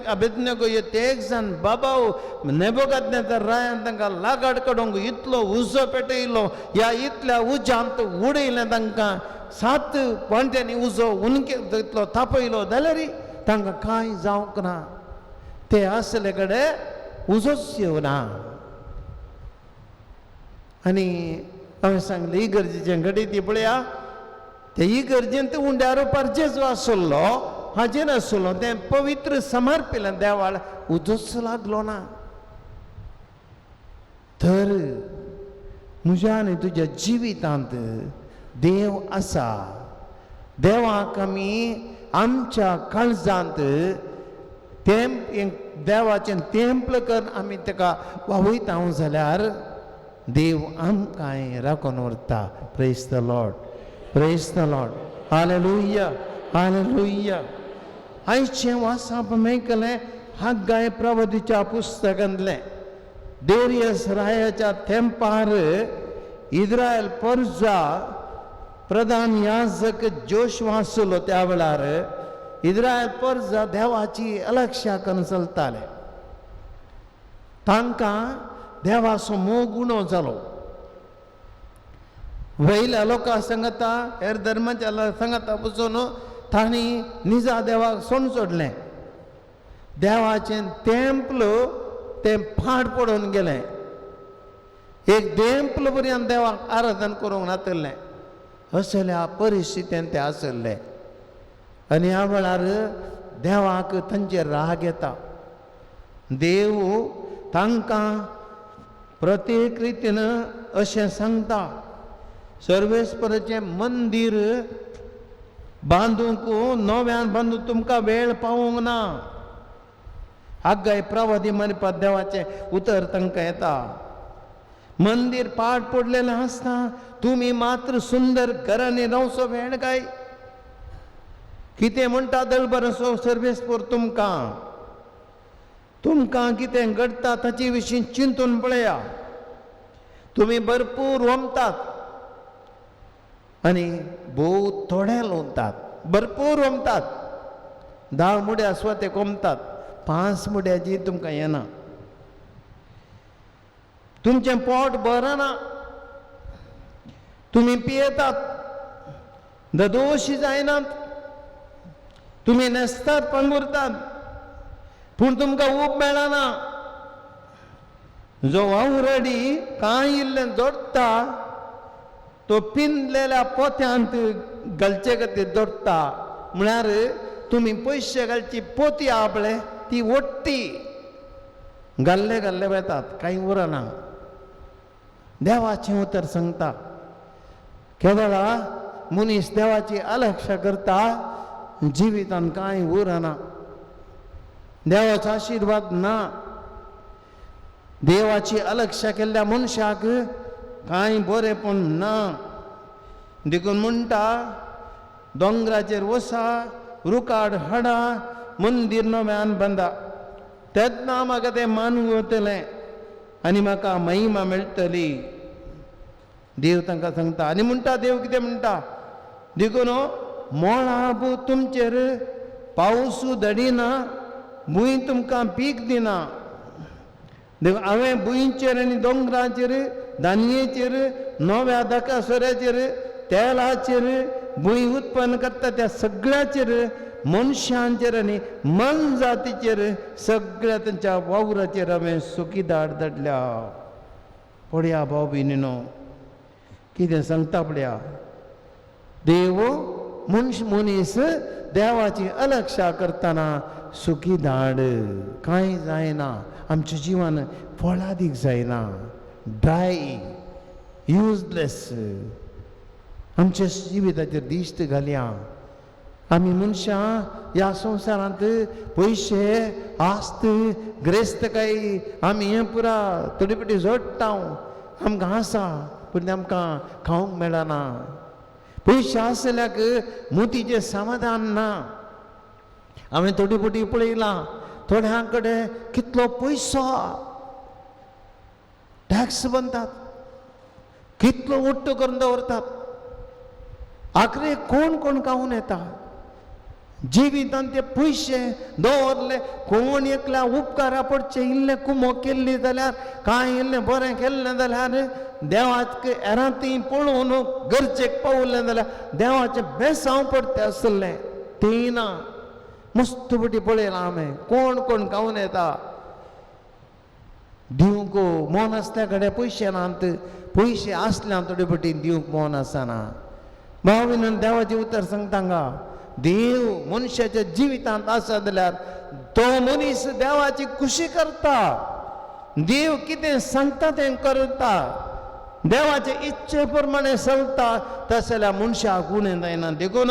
अबेदनगो हे तेग जाण बाबाव नेबोगादनेजार रायान तांकां लागाड काडूंक इतलो उजो पेटयलो, ह्या इतल्या उज्यांत उडयलें तांकां, 7 पांट्यांनी उजो उनके इतलो तापयलो जाल्यार तांकां कांय जावंक ना. ते आसले कडेन उजोच येवना. आनी हांवें सांगलें इगर्जेचें घडीत ती पळया, ते इगर्जेंत उंड्या रोपार जेजू आसलो, हाजेर आसलो, तें पवित्र समर्पिलें देवाळ, उजोच लागलो ना. तर म्हज्या आनी तुज्या जिवितांत देव आसा. देवाक आमी आमच्या काळजांत तें देवाचें तेंपल करून आमी ताका वावयता जाल्यार देव आमकांय राखून उरता. Praise the Lord, praise the Lord, hallelujah, hallelujah. आयचें वाचप मेळकलें हाग्गाय प्रवतीच्या पुस्तकांतलें. डेरियस रायाच्या तेंपार इस्रायल परजा प्रधान याजक जोशवा आसलो. त्या वेळार इस्रायल परजा देवाची अलक्षा करून चलताले. तांकां देवाचो मोग उणो जालो. वयल्या लोकां सांगता, हेर धर्माच्या सांगता वचून तांणी निजा देवाक सोण सोडलें. देवाचें तेंपल तें फाट पडून गेलें. एक देंपल पर्यंत देवाक आराधन करूंक नातलें. असल्या परिस्थितीन ते आसले आनी ह्या वेळार देवाक तांचेर राग येता. देव तांकां प्रत्येक रितीन अशें सांगता, सर्वेस्पराचें मंदीर बांदूंक नव्यान बांदूंक तुमकां वेळ पावूंक ना. हाग्गाय प्रवादी मारपाक देवाचें उतर तांकां येता. मंदीर पाड पडलेलें आसता, तुमी मात्र सुंदर घरांनी रावचो वेळ काय कितें म्हणटा दळबरसो सर्वेस्पर तुमकां तुमकां कितें घडटा ताचे विशीं चिंतून पळया. तुमी भरपूर रोमतात आनी भोव थोडे लोंतात. भरपूर रोमतात, 10 मुड्या स्वते कोमतात, 5 मुड्याची तुमकां येना. तुमचें पोट बरना, तुमी पियेतात, ददोशी जायनात, तुमी न्हेसतात पांगुरतात, पूण तुमकां ऊब मेळना. जो वावराडी कांय इल्लें जोडटा तो पिंदलेल्या पोत्यांत घालचे खातीर जोडटा. म्हळ्यार तुमी पयशे घालची पोती आपले ती ओडटी घाल्ले घाल्ले वेतात, कांय उरना. देवाचें उतर सांगता, केदळा मनीस देवाची अलक्षा करता, जिवितान कांय उरना, देवाचो आशिर्वाद ना. देवाची अलक्षा केल्ल्या मनशाक कांय बरेंपण ना. देखून म्हणटा, दोंगराचेर वसा, रुखाड हाडा, मंदीर नव्यान बांदा, तेन्ना म्हाका तें मानूंक वतलें आनी म्हाका महिमा मेळटली. देव तांकां सांगता. आनी म्हणटा, देव कितें म्हणटा, देखून मोळाब तुमचेर पावस दडिना, भूंय तुमकां पीक दिना. देखून हांवें भुंयचेर आनी दोंगराचेर, धानयेचेर, नव्या दाका सोऱ्याचेर, तेलाचेर, भूंय उत्पन्न करता त्या सगळ्याचेर, मनशांचेर आनी मनजातीचेर, सगळ्या तांच्या वावराचेर हांवें सुकी दाड धाडल्या. पळया भाव भयणीनो, कितें सांगता पळया. देव मनीस देवाची अलक्षा करतना सुकी दाड, कांय जायना, आमचें जिवन फळादीक जायना, ड्राय, युजलेस. आमच्या जिविताचेर दिश्ट घालया. आमी मनशां ह्या संवसारांत पयशे आस्त ग्रेस्तकाय आमी हें पुरा थोडी पटी जोडटा, आमकां आसा, पूण आमकां खावंक मेळना. पयशे आसल्याक मोतीचें समाधान ना. हांवें थोडी पटी पळयलां, थोड्यां कडेन कितलो पयसो, टॅक्स बांदतात, कितलो ओट्टो करून दवरतात, आखरे कोण कोण खावन येता. जिवितान ते पयशे दवरले, कोण एकल्या उपकारा पडचे इल्लें कुमो केल्ली जाल्यार, कांय इल्लें बरें केल्लें जाल्यार, देवाक एरांती पळोवन गरजेक पावलें जाल्यार देवाचें बेसांव पडटे आसलें, तें ना. मस्त पटी पळयलां हांवें, कोण कोण खावन येता. दिवंक मन आसल्या कडेन पयशे नात, पयशे आसल्या थोडे पटी दिवंक मन आसना. भाव भयणीनो, देवाचें उतर सांगता हांगा, देव मनशाच्या जिवितांत आसा जाल्यार तो मनीस देवाची खुशी करता, देव कितें सांगता तें करता, देवाचे इच्छे प्रमाणे चलता, तशें जाल्यार मनशाक उणें जायना. देखून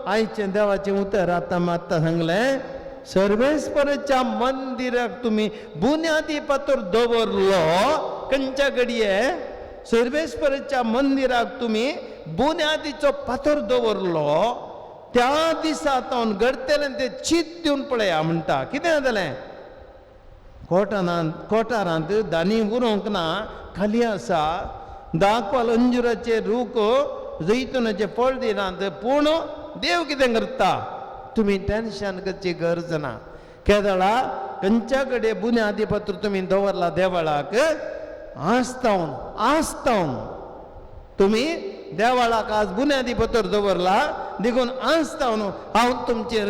आयचें देवाचें उतर आतां आत्तां सांगलें, सर्वेस्पराच्या मंदिराक तुमी बुन्यादी पातोर दवरलो. खंयच्या घडये सर्वेस्पराच्या मंदिराक तुमी बुन्यादीचो पातोर दवरलो त्या दिसा तावन घडटलें तें चीत दिवन पळया म्हणटा. कितें जातलें? कोठारांत दानी उरोंक ना, खाली आसा. दाखवाल अंजुराचे रूख जैतुनाचे फळ दिनात, पूण देव कितें करता? तुमी टेन्शन करची गरज ना. केदळा खंयच्या कडेन बुन्यादी पत्र तुमी दवरला देवळाक, आसतावन आसतावन तुमी देवळाक आज बुन्यादी पत्र दवरला देखून आसतावन हांव तुमचेर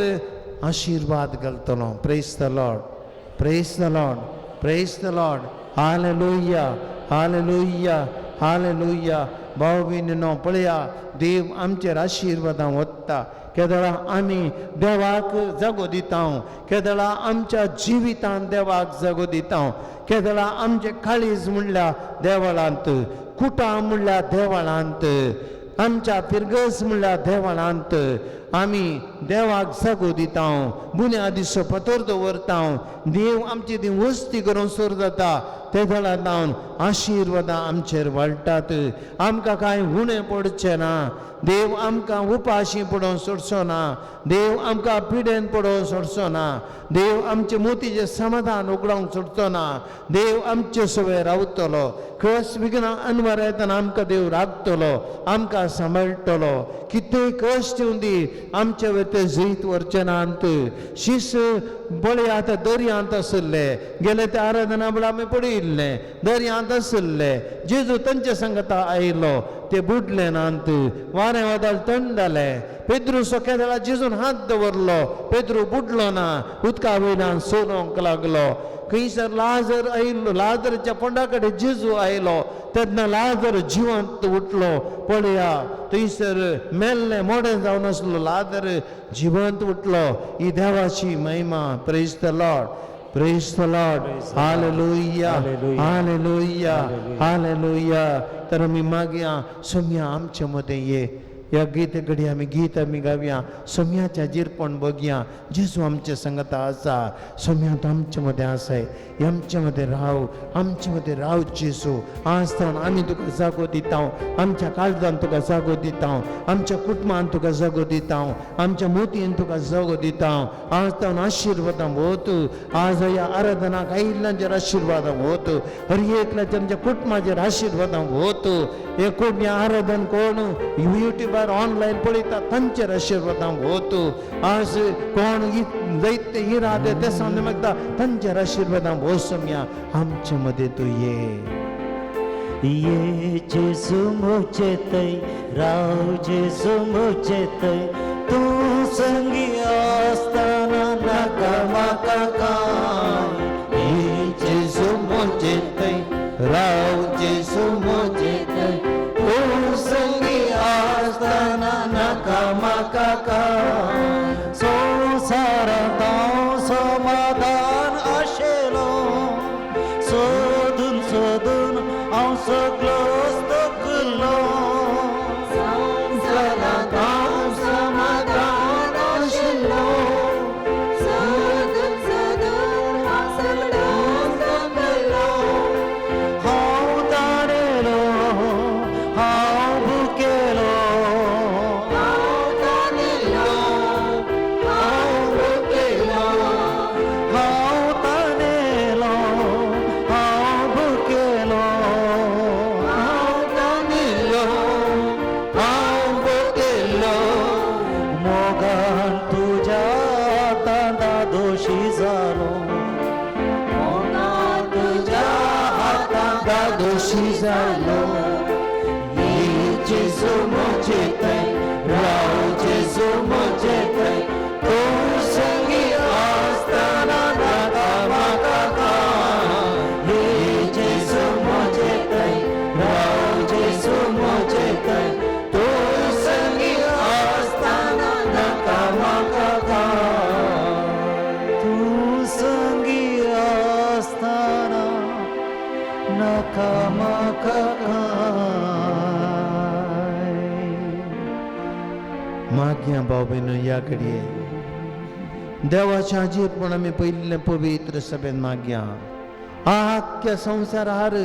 आशिर्वाद घालतलो. Praise the Lord, praise the Lord, praise the Lord. Hallelujah, hallelujah, hallelujah. भाव भयणीनो पळया, देव आमचेर आशिर्वादां वता. केदळा आमी देवाक जागो दिता, केदळा आमच्या जिवितान देवाक जागो दिता, केदळा आमचें काळीज म्हणल्यार देवळांत, कुटां म्हणल्यार देवळांत, आमच्या फिरगस म्हणल्यार देवळांत आमी देवाक जागो दिता, बुन्यादीचो पतर दवरता. देव आमची ती वस्ती करून सुरू जाता. ते दळांत आशिर्वादां आमचेर वाडटात. आमकां कांय उणें पडचें ना. देव आमकां उपाशी पडोवन सोडचो ना. देव आमकां पिडेन पडोवन सोडचो ना. देव आमचे मोतीचें समाधान उगडावंक सोडचो ना. देव आमचे सवय रावतलो. कस विघ्न अनवर येतना आमकां देव राखतलो, आमकां सांबाळटलो. कितेंय कश्ट येवन दी आमचे वयर ते जैत व्हरचे नात. शीस बळे आतां दर्यांत आशिल्ले, गेले ते आराधना बळ आमी पडिल्ले दर्यांत आशिल्ले. जेजू तांचे संगता आयलो, ते बुडले नात. वारें वादळ थंड जालें. पेद्रू सोक्या जेजून हात दवरलो, पेद्रू बुडलो ना, उदका वयल्यान सोलोवंक लागलो. खंयसर लाजर आयलो, लाजरच्या फोंडा कडेन जेजू आयलो तेन्ना लाजर जिवंत उठलो. पळया थंयसर मेल्लें मोडें जावन आसलो लाजर जिवंत उठलो. ही देवाची महिमा. Praise the Lord, praise the Lord. Hallelujah, hallelujah, hallelujah. तर आमी मागया सोम्या आमचे मदें ये. ह्या गीत घडी आमी गीत आमी गावया, सोम्याच्या जिरपण बघया. जेजू आमचे संगता आसा, सोम्या तो आमचे मदें आसाय. आमचे मदें राव, आमचे मदें राव जेजू. आज तावन आमी तुका जागो दिता, आमच्या काळजान तुका जागो दिता, आमच्या कुटुंबान तुका जागो दिता, आमच्या मोतयेन तुका जागो दिता. आज तावन आशिर्वादां वत. आज ह्या आराधनाक आयिल्ल्यांचेर आशिर्वादां वत. हर एकल्याच्या आमच्या कुटुंबाचेर आशिर्वादां वत. हे कोण आराधन कोण युट्यूबार ऑनलायन पळयता तांचेर आशिर्वादां वत. आज कोण जैते इरादे ते सांगता मागता तांचेर आशिर्वादां वोसम्या. आमचे मदें तूं ये. ये जेजू म्हजे थंय राव, जेजू म्हजे थंय तूं संगी आसतना नाका म्हाका कांय. ये जेजू म्हजे थंय राव, जेजू म्हजे थंय तूं संगी आसतना नाका म्हाका कांय. संवसारांत हांव समाधान आशिल्लो, सोदून सोदून हांव सगळोच थकलो. संवसारांत हांव समाधान आशिल्लो, सोदून सोदून हांव सगळोच थकलो. हांव ताणेलो, हांव भुकेलो, हांव तानेलो, हांव भुकेलो, हांव ताणेलो, हांव भुकेलो. हांव तानेलो, हांव भुकेलो. मोगान तुज्या हातान दोशी जालो, मोगान तुज्या हातान दोशी जालो. ये जेजू म्हजे थंय राव, जेजू म्हजे थंय तूं संगी आसतना नाका म्हाका कांय. ये जेजू म्हजे थंय राव, जेजू म्हजे थंय तूं संगी आसतना नाका म्हाका कांय. तूं संगी आसतना नाका म्हाका कांय. मागया भाव भयणो ह्या घडये देवाच्या हाजीरपण आमी पयिल्लें पवित्र सभेन मागया. आख्या संवसारार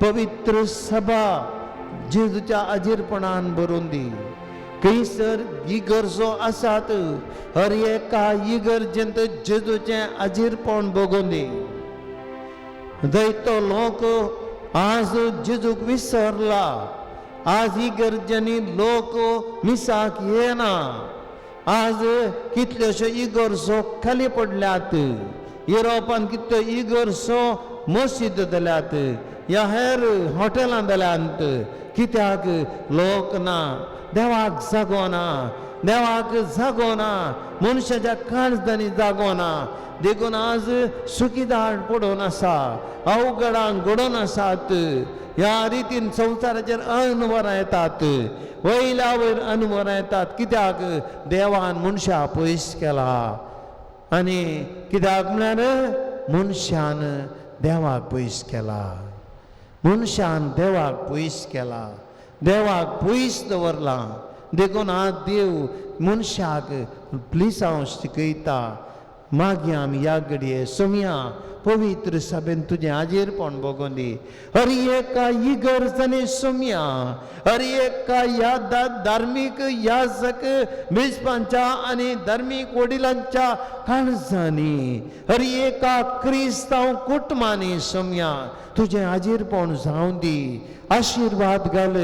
पवित्र सभा जेजूच्या आजीरपणान भरून दी. खंयसर इगर्जो आसात हर एका इगर्जेंत जेजूचें आजीरपण भोगून दी. दैतो लोक आज जेजूक विसरला. आज इगर्जांनी लोक मिसाक येना. आज कितल्योश्यो इगर्जो खाली पडल्यात. युरोपान कितल्यो इगर्जो मशीद जाल्यात या हेर हॉटेलां जाल्यांत. कित्याक लोक ना, देवाक जागो ना, देवाक जागो ना, मनशाच्या काळजांनी जागो ना. देखून आज सुखीदार पडून आसा, अवघडां घडोवन आसात. ह्या रितीन संवसाराचेर अनवरां येतात, वयल्या वयर अनवरां येतात. कित्याक देवान मनशा पयस केला. आनी कित्याक म्हळ्यार मनशान देवाक पयस केला. मनशान देवाक पयस केला, देवाक पयस दवरला. देखून आज देव मनशाक प्लिसांव शिकयता. मागीर आमी ह्या घडये सोमया पवित्र सभेन तुजें हाजीरपण भोगून दी. हर एका इगर्जांनी सोमया, हर एका ह्या धार्मीक याजक मेजपांच्या आनी धार्मीक वडिलांच्या काळजांनी, हर एका क्रिस्तांव कुटुंबांनी सोमया तुजें हाजीरपण जावं दी. आशिर्वाद घाल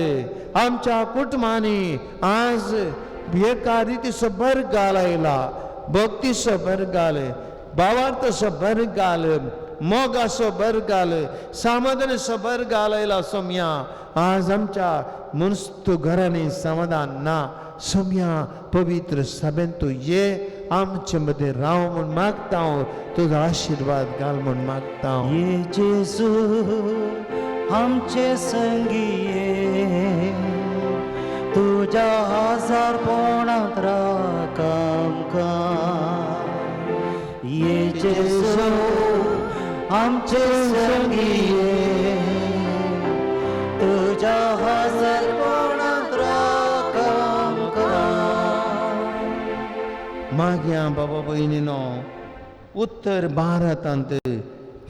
आमच्या कुटुंबांनी. आज एका रितीचो बरगाल आयला, भक्तीचो बरगाल, भावार्थाचो बरगाल, मोगाचो बरगाल, समाधानाचो बरगाल आयला सोमया. आज आमच्या मनस्तू घरांनी समाधान ना. सोमया पवित्र सभेन तूं ये, आमचे मदें राव म्हूण मागता हांव. तुजो आशिर्वाद घाल म्हूण मागता हांव. ये जेजू आमचे संगी ये, तुज्या हाजारपणांत राख आमकां. ये जेजू आमचे संगी ये, तुज्या हाजारपणांत राख आमकां. मागया बाबा भयणीनो, उत्तर भारतांत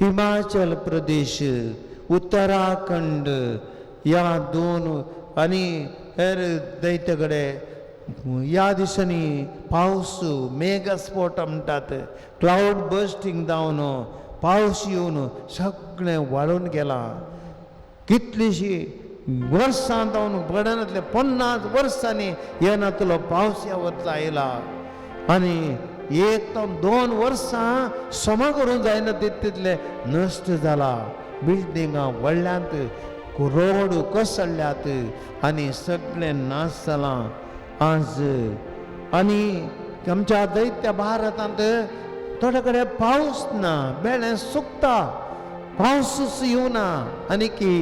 हिमाचल प्रदेश, उत्तराखंड ह्या दोन आनी हेर दैत्य कडेन ह्या दिसांनी पावस मेघस्फोट म्हणटात, क्लावड बस्टींग जावन पावस येवन सगळें वाळून गेलां. कितलींशीं वर्सां जावन पडनातले 50 वर्सांनी येनातलो पावस ह्या वर्सा आयला. आनी 1 ते 2 वर्सां समा करूंक जायना तितलें नश्ट जाला. बिल्डिंगां व्हडल्यांत, रोड कोसळ्ळ्यात आनी सगळें नाश जालां आज. आनी आमच्या दैत्य भारतांत थोडे कडेन पावस ना, बेळें सुकता, पावसूच येवना. आनी की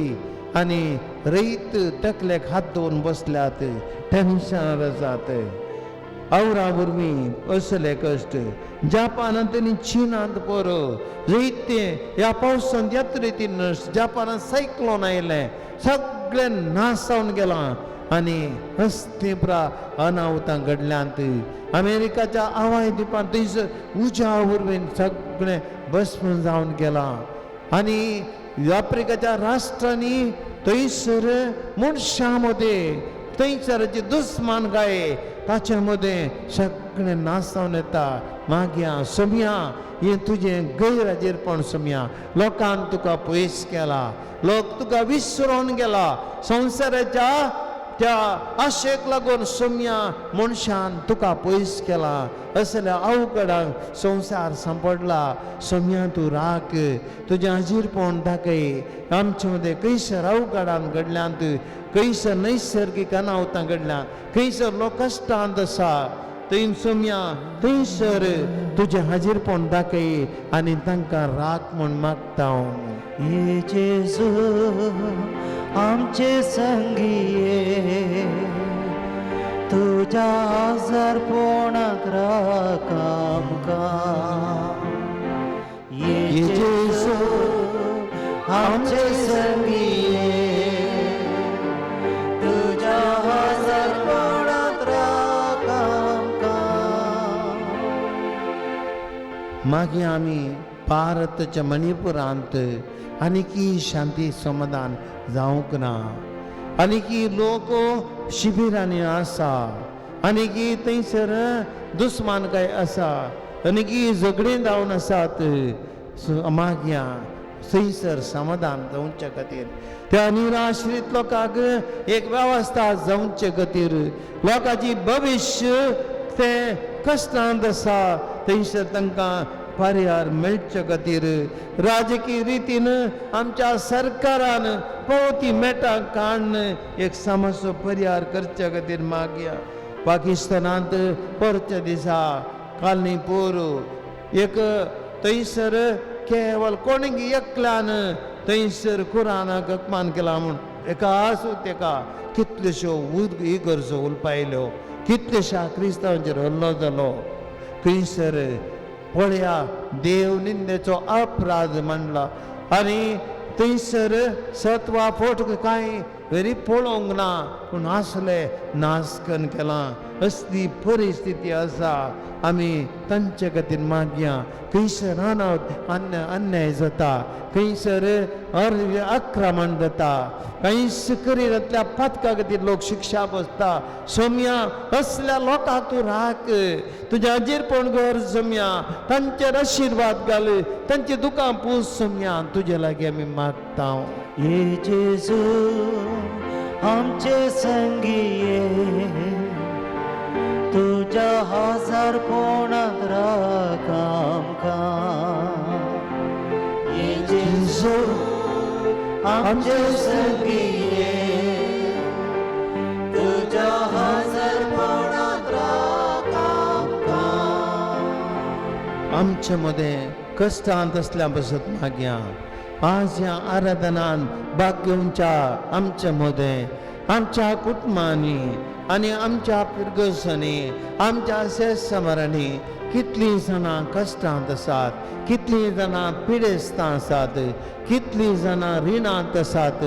आनी रयत तकलेक हात दवरून बसल्यात, टेन्शनार आसात. आवरा वरवीं असले कश्ट जापानांत आनी चिनांत पोरो रयते ह्या पावसांत यात रितीन जापानांत सायक्लोन आयलें, सगळें नाश जावन गेलां. आनी असलीं प्रा अनावतां घडल्यांत. अमेरिकाच्या आवाय द्विपांत थंयसर उज्या वरवीं सगळें भस्म जावन गेलां. आनी आफ्रिकाच्या राष्ट्रांनी थंयसर मनशां मदें थंयसर जी दुस्मान गाये ताचे मदें सगळें नाश जावन येता. मागया सोमया हें तुजें गैरहाजीरपण सोमया. लोकान तुका पयस केला, लोक तुका विसरोन गेला. संवसाराच्या त्या आशेक लागून सोमया मनशान तुका पयस केला. असल्या अवघडांक संवसार सांपडला. सोमया तूं राख, तुजें हाजीरपण दाखय. आमचे मदें खंयसर अवघडान घडल्यांत, खंयसर नैसर्गीक अनावतां घडल्यात, खंयसर लोक कश्टांत आसा, थंय सोमया थंयसर तुजें हाजीरपण दाखय आनी तांकां राख म्हूण मागता हांव. ये जेजू आमचे संगी ये, तुज्या हाजारपणाक राख आमकां. ये जेजू आमचे संगी ये, तुज्या हाजारपणाक राख आमकां. मागीर आमी भारताच्या मणिपुरांत आनीकी शांती समाधान जावंक ना, आनीकी लोक शिबिरांनी आसा, आनीकी थंयसर दुस्मानकाय आसा, आनीकी झगडीं जावन आसात. मागया थंयसर समाधान जावचे खातीर, त्या निराश्रीत लोकांक एक वेवस्था जावचे खातीर, लोकांची भविश्य तें कश्टांत आसा थंयसर तांकां पर्याय मेळचे खातीर राजकीय रितीन आमच्या सरकारान पावती मेटां काडून एक समस्या पर्याय करचे खातीर मागया. पाकिस्तानांत परच्या दिसा काल न्ही पोर एक थंयसर केवल कोणीक एकल्यान थंयसर कुरानाक अपमान केला म्हूण एका आसूं तेका कितल्योश्यो इगर्जो उलपायल्यो, कितल्याश्या क्रिस्तांवांचेर हल्लो जालो. थंयसर पळया देव निंदेचो अपराध मांडला आनी थंयसर सत वा फोट कांय वेरी पळोवंक ना, पूण आसले नासकन केलां. असली परिस्थिती आसा. आमी तांचे खातीर मागया. खंयसर अनावत अन्याय जाता, खंयसर आक्रमण जाता, कांयच करिनातल्या पातका खातीर लोक शिक्षा बसता. सोम्या असल्या लोकांक तूं राख, तुज्या हाजीरपण घर सोम्या, तांचेर आशिर्वाद घाल, तांची दुकां पूस सोम्या, तुजे लागीं आमी मागता. ये जेजू आमचे संगी ये, तुज्या हजारपणांत राख आमकां. ये जेजू आमचे संगी ये, तुज्या हजारपणांत राख आमकां. आमचे मदें कश्टांत आसल्या पासत मागया. आज ह्या आराधनान भाग घेवच्या आमचे मदें आमच्या कुटुंबांनी आनी आमच्या पिरगसांनी आमच्या शेतसमारांनी कितलीं जाणां कश्टांत आसात, कितलीं जाणां पिडेस्तां आसात, कितलीं जाणां रिणांत आसात,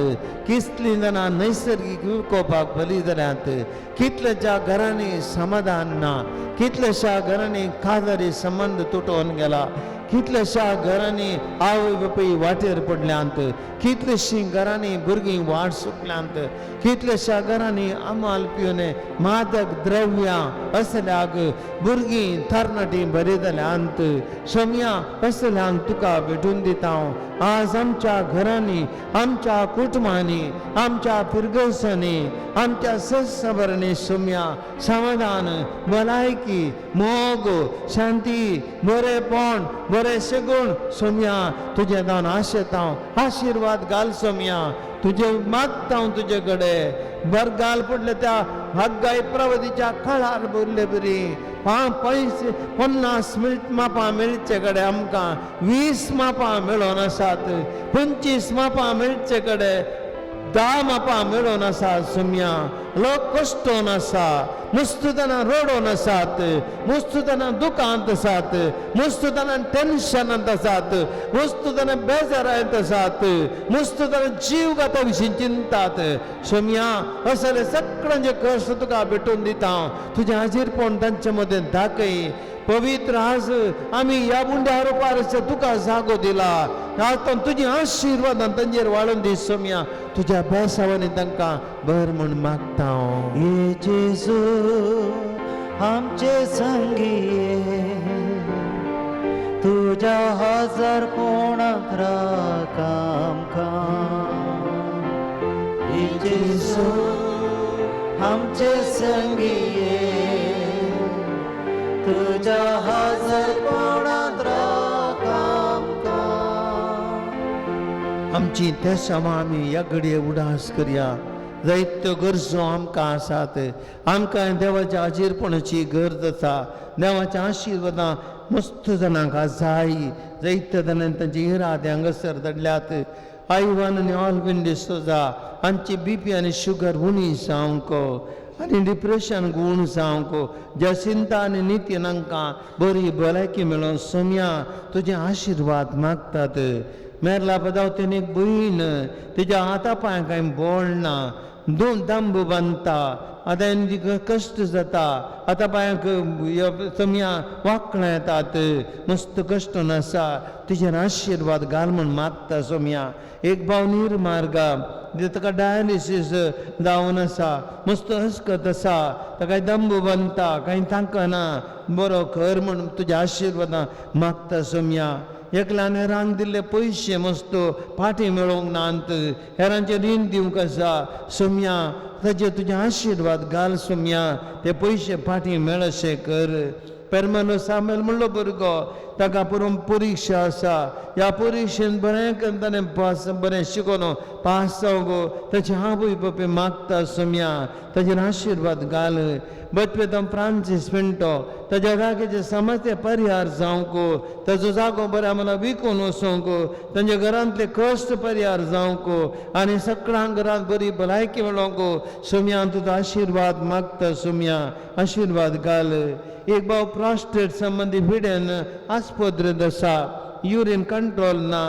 कितलीं जाणां नैसर्गीक विकोपाक बली जाल्यात, कितल्याच्या घरांनी समाधान ना, कितल्याश्या घरांनी काजारी संबंद तुटोवन गेला, कितल्याश्या घरांनी आवय बापूय वाटेर पडल्यांत, कितल्याशीं घरांनी भुरगीं वाट सुकल्यांत, कितल्याश्या घरांनी अमाल पिवन मादक द्रव्यां असल्याक भुरगीं तरणाटीं बरी जाल्यांत. सोम्या असल्यांक तुका भेटून दिता हांव. आज आमच्या घरांनी आमच्या कुटुंबांनी आमच्या पिरगसांनी आमच्या सत्सबरांनी सोम्या समाधान, भलायकी, मोग, शांती, बरेपण, बरें सगुण सोम्या तुजें दान आशेता हांव. आशिर्वाद घाल सोम्या, तुजे मागता हांव तुजे कडेन. बरगाल पडले त्या हग्गाय प्रवतीच्या काळार भरले बरी 50 मापां मेळचे कडेन आमकां 20 मापां मेळोन आसात, 25 मापां मेळचे कडेन 10 मापां मेळोन आसात. सोम्या लोक कश्टोन आसा, मुस्तुतना रडोन आसात, मुस्तुतना दुकांत आसात, मुस्तुतना टेन्शनांत आसात, मुस्तुतना बेजारांत आसात, मुस्तुतना जीव घाता विशीं चिंतात. सोम्या असले सगळ्यांचे कश्ट तुका भेटून दिता हांव. तुजें हाजीरपण तांचे मदें दाखय. पवित्र आज आमी ह्या बुंड्या रुपार तुका जागो दिला, आतां तुजी आशिर्वादान तांचेर वाळून दी सोम्या. तुज्या बेसावांनी तांकां बर म्हूण मागता हांव. ये जेजू आमचे संगी ये, तुज्या हजारपणांत राख आमकां. ये जेजू आमचे संगी ये, तुज्या हजारपणांत राख आमकां. आमची तेसांवां आमी ह्या घडये उडास करया. जायत्यो गरजो आमकां आसात. आमकां देवाच्या हाजीरपणाची गरज आसा. देवाच्या आशिर्वादां मस्त जाणांक जाय. जायत्या जाणांनी तांचे इरादे हांगासर धाडल्यात. आयवान आनी ऑलविन डिसोजा हांची बीपी आनी शुगर उणी जावंक आनी डिप्रेशन गूण जावंक, जसिंता आनी नितीन हांकां बरी भलायकी मेळोन सोम्या तुजे आशिर्वाद मागतात. मेरला पदावतेन एक भयण तिच्या हाता पांयांक कांय बोळ ना, दोन दांबू बांदता, आतां तिका कश्ट जाता, आतां पांयांक सोमया वाकणां येतात, मस्त कश्ट आसा, तिचेर आशिर्वाद घाल म्हूण मागता सोमया. एक भाव निर्मार्गा ताका डायलिसीस जावन आसा, मस्त हसकत आसा, ताका दंबू बांदता, कांय तांकना, बरो कर म्हूण तुज्या आशिर्वादां मागता सोमया. एकल्यान हेरांक दिल्ले पयशे मस्त फाटीं मेळोवंक नात, हेरांचें रीण दिवंक आसा सोमया, ताचेर तुजे आशिर्वाद घाल सोमया, ते पयशे फाटीं मेळशे कर. पेरमानो सामेल म्हणलो भुरगो ताका पुरो परिक्षा आसा, ह्या परिक्षेन बरें करून ताणें पास बरें शिकोन पास जावंक ताचे आवय बापूय मागता सोमया, ताचेर आशिर्वाद घाल. बचपेतां फ्रांसीस पिंटो ताज्या जाग्याचे समस्या परिहार जावंक, ताजो जागो बऱ्या मला विकून वचोंक, तांच्या घरांतले कश्ट परिहार जावंक आनी सगळ्यांक घरांत बरी भलायकी मेळोंक सोमया तुजो आशिर्वाद मागता सोमया, आशिर्वाद घाल. एक भाव प्रोस्टेट संबंदी पिडेन आस्पत्रेंत आसा, युरीन कंट्रोल ना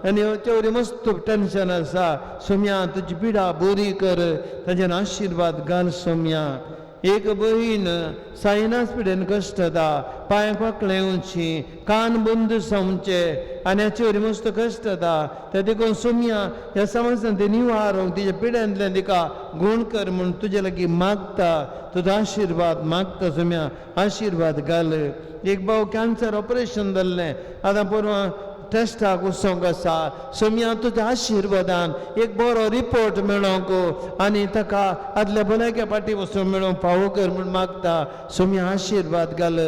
आनी तेवरी मस्त टेन्शन आसा सोमया, तुजी पिडा बरी कर, ताजेर आशिर्वाद घाल सोमया. एक भयण सायनास पिडेन कश्ट जाता, पांयांक वाकळे येवची, कान बंद जावचे आनी हाचे वरी मस्त कश्ट जाता, ते देखून सोमया ह्या समस्यान ते निवारूंक तिच्या पिड्यांतल्यान तिका गूण कर म्हूण तुजे लागीं मागता, तुजो आशिर्वाद मागता सोमया, आशिर्वाद घाल. एक भाव कॅन्सर ऑपरेशन जाल्लें, आतां पोरवां टेस्टाक वचोंक आसा सोमया, तुज्या आशिर्वादान एक बरो रिपोर्ट मेळोंक आनी ताका आदल्या भलायक्या फाटी वचून मेळोवंक फावो कर म्हूण मागता सोमया, आशिर्वाद घाल.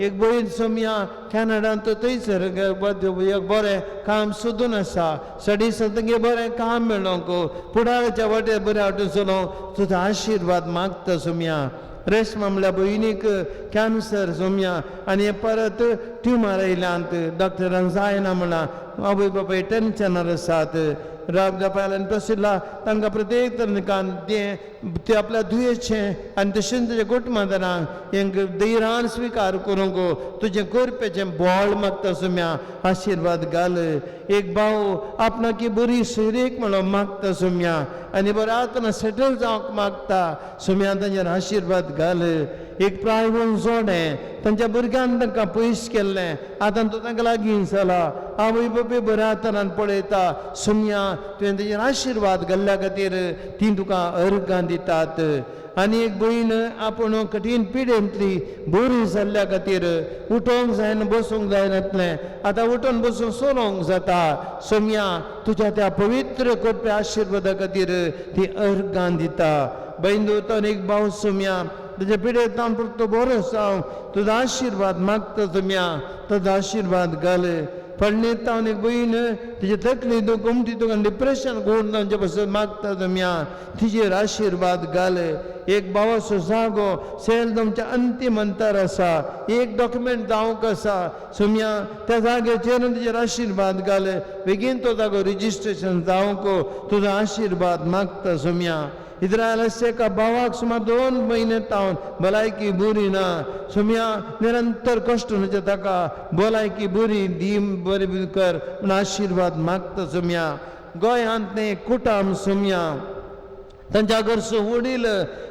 एक भयण सोमया कॅनडांत थंयसर एक बरें काम सोदून आसा, स्टडी तुगे बरें काम मेळोंक, फुडाराच्या वाटेर बऱ्या वाटेन चलोवंक तुजो आशिर्वाद मागता सोमया. रेशमा म्हणल्यार भयणीक कॅन्सर सोमया आनी परत ट्युमर आयल्यांत, डॉक्टरान जायना म्हणा, आवय बापाय टेन्शनार आसात, राग जापायल्यान तशिल्ला तांकां प्रत्येक तरेन तें आपल्या दुयेचें आनी तशेंच तुज्या कुटुंबांतरांक हेंक धैर्यान स्विकार करूंक तुजें करपेचें बोळ मागता सोमया, आशिर्वाद घाल. एक भाव आपणाकी बरी सोयरीक म्हणून मागता सोमया आनी बरें आतां सेटल जावंक मागता सोमया, तांचेर आशिर्वाद घाल. एक प्रायवन जोडें तांच्या भुरग्यान तांकां पयस केल्लें, आतां तो तांकां लागीं जाला, आवय बापूय बऱ्या तरान पळयता सोमया, तुवें तांचेर आशिर्वाद घाल्ल्या खातीर तीं तुका अर्गां दितात. आनी एक भयण आपूण कठीण पिडेंतली बरी जाल्ल्या खातीर उठोवंक जायना बसूंक जायनातलें, आतां उठोवन बसून चलोवंक जाता सोमया, तुज्या त्या पवित्र करपी आशिर्वादा खातीर ती अर्गां दिता. बंदू तो एक भाव सोमया तुज्या पिडेंत हांव तो बरो जावं तुजो आशिर्वाद मागता सोमया, तुजो आशिर्वाद घाल. पळणीत हांव एक भयण तिजे तकली तूं गोमटी तुका डिप्रेशन गोड तांचे पासून मागता सोमया, तिजेर आशिर्वाद घाल. एक भावाचो जागो सेल तुमच्या अंतीम अंतर आसा, एक डॉक्युमेंट जावंक आसा सोमया, त्या जाग्याचेर तिजेर आशिर्वाद घाल, बेगीन तो जागो रजिस्ट्रेशन जावंक तुजो आशिर्वाद मागता सोमया. इस्रायल एका भावाक सुमार 2 म्हयने तावन भलायकी बरी ना सोमया, निरंतर कश्ट न्हय ताका भलायकी बरी दी बरी कर म्हूण आशिर्वाद मागता सोमया. गोंयांत न्ही कुटाम सोमया, तांच्या घरचो वडील